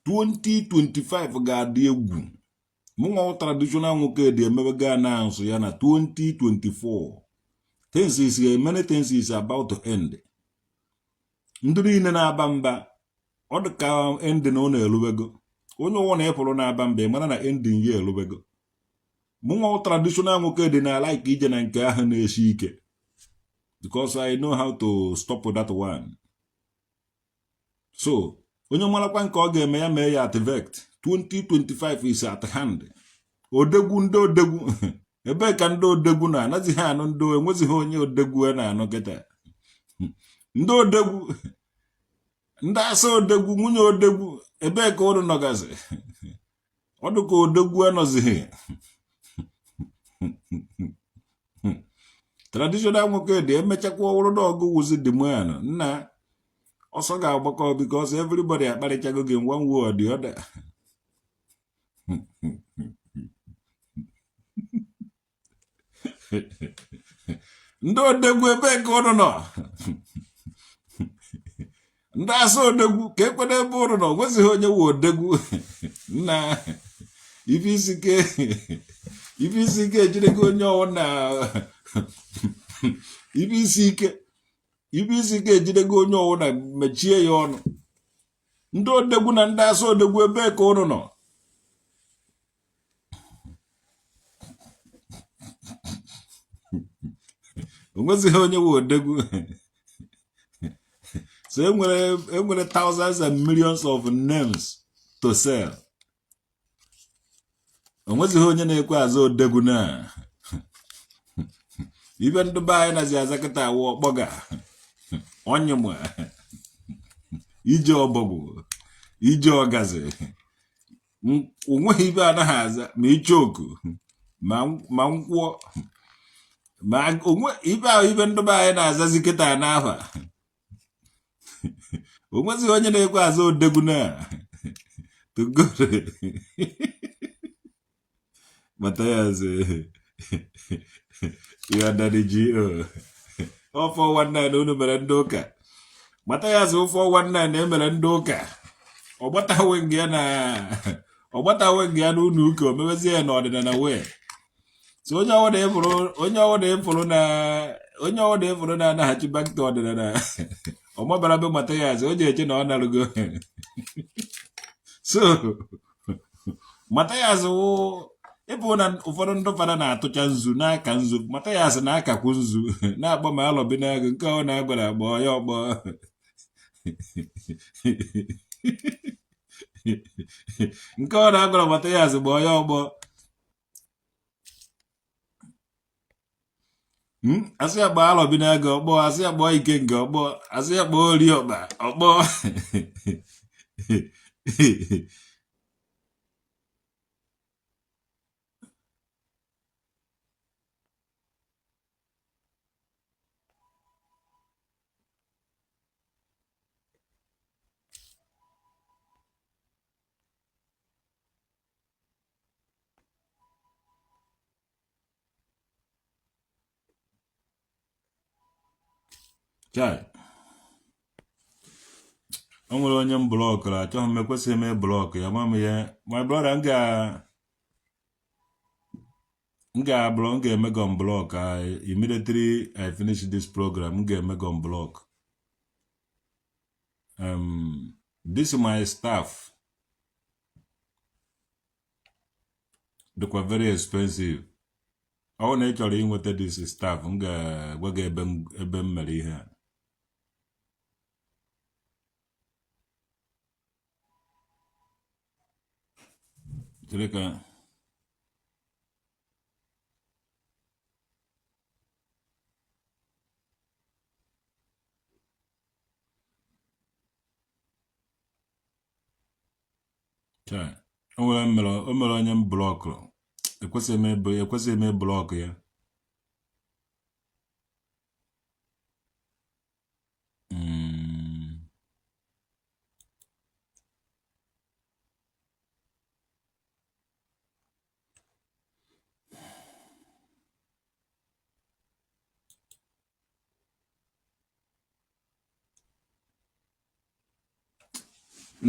2025 ga-adị egwu. Mụnwa Traditional Nwoke dị emebego announce ya na 2024 things is many things is about to end. Ndị niile na-aba mba, ọ dị ka ending ọ na-elubego. Onye ọwụna ị fụrụ na-aba mba, ị mara na ending ya elubego. Mụnwa Traditional Nwoke dị na like ije na nke ahụ na-esi ike, because I know how to stop that one. So onye marakwa nke ọ ga-eme, ya mee ya activate. 2025 is at hand. Odegwu, ndị odegwu, ebee ka ndị odegwu na-anazighị anụ? Ndị enwezighị onye odegwu a na-anụ kịta. Ndị odegwu, ndị asa odegwu, nwunye odegwu, ebee ka ụnụ nọgazi? Ọ dị ka odegwu anọzighị. Traditional Nwoke dị emechakwa ọwụrụ na ọgụ wụzi the man nna ọsọ ga-agbakọ, because everybody akparịchago gị one way or the other. Ndị odegwu, ebee ka ụnụ nọ? Ndị asa odegwu, ka ekwena ebe ụnụ nọ? Nwezighị onye wu odegwu nna. Ife isi ike, ife isi ike ejidego onye ọwụ na ife isi ike, ife isi ike ejidego onye ọwụ na mechie ya ọnụ. Ndị odegwu na ndị asa odegwu, ebee ka ụnụ nọ? Onwezighị onye wu odegwu. So enwere thousands and millions of names to sell. Onwezighị onye na-ekwe azụ odegwu na ibe ndị be anyị nazi aza kịta awụ ọkpọga, onyịma, ije ọbọgwụ, ije ọgazi. Onweghị ibe anaghị aza, ma ichoku, ma nkwụọ, ma onwe ibe ahụ, ibe ndị be anyị na-azazi kịta n'afa. Onwezighị onye na-ekwe aza odegwu na to God. Matthias, you are Daddy G.O. Ọ 419 unu mere ndị ụka. Matthias, 419 emere ndị ụka. Ọgbatawe nga ya n'ụlọ ụka, o mewezie ya n'ọdịnala wee. So onye ọwụna ịfụrụ na-anaghachi back to ọdịnala, ọ mabara be Matthias, o ji eche na ọ narụgo. So Matthias wụ ịbụ na ụfọdụ ndị fada na-atụcha nzu n'aka nzu, Matthias na-akakwu nzu na-akpọ ma alọbi n'agụ nke ọ na-agwara agba ya ọkpọ. Nke ọ na-agwara Matthias gba ya ọgbọ. Asị ya gbaa alọbi n'agụ, ọkpọ. Asị ya gbaa ikenga, ọkpọ. Asị ya gbaa oriọkpa, ọkpọ. Chai, o nwere onye m blockụrụ. Achọghị m, ekwesịghị m ịblock ya. Ma m ya, my brother, m ga-ablock, m ga-eme gị unblock. Immediately I finish this program, m ga-eme gị unblock. This is my staff, dịkwa very expensive. Ọ bụrụ na ị chọrọ inweta this staff, m ga-agwa gị ebe m mere ihe a. Chere ka Chai, o mere onye m blockụrụ. Ekwesịghị m ịblock ya.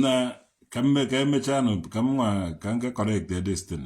Na ka m ka emechaa nụ, ka m nwa ka m ga correct this thing.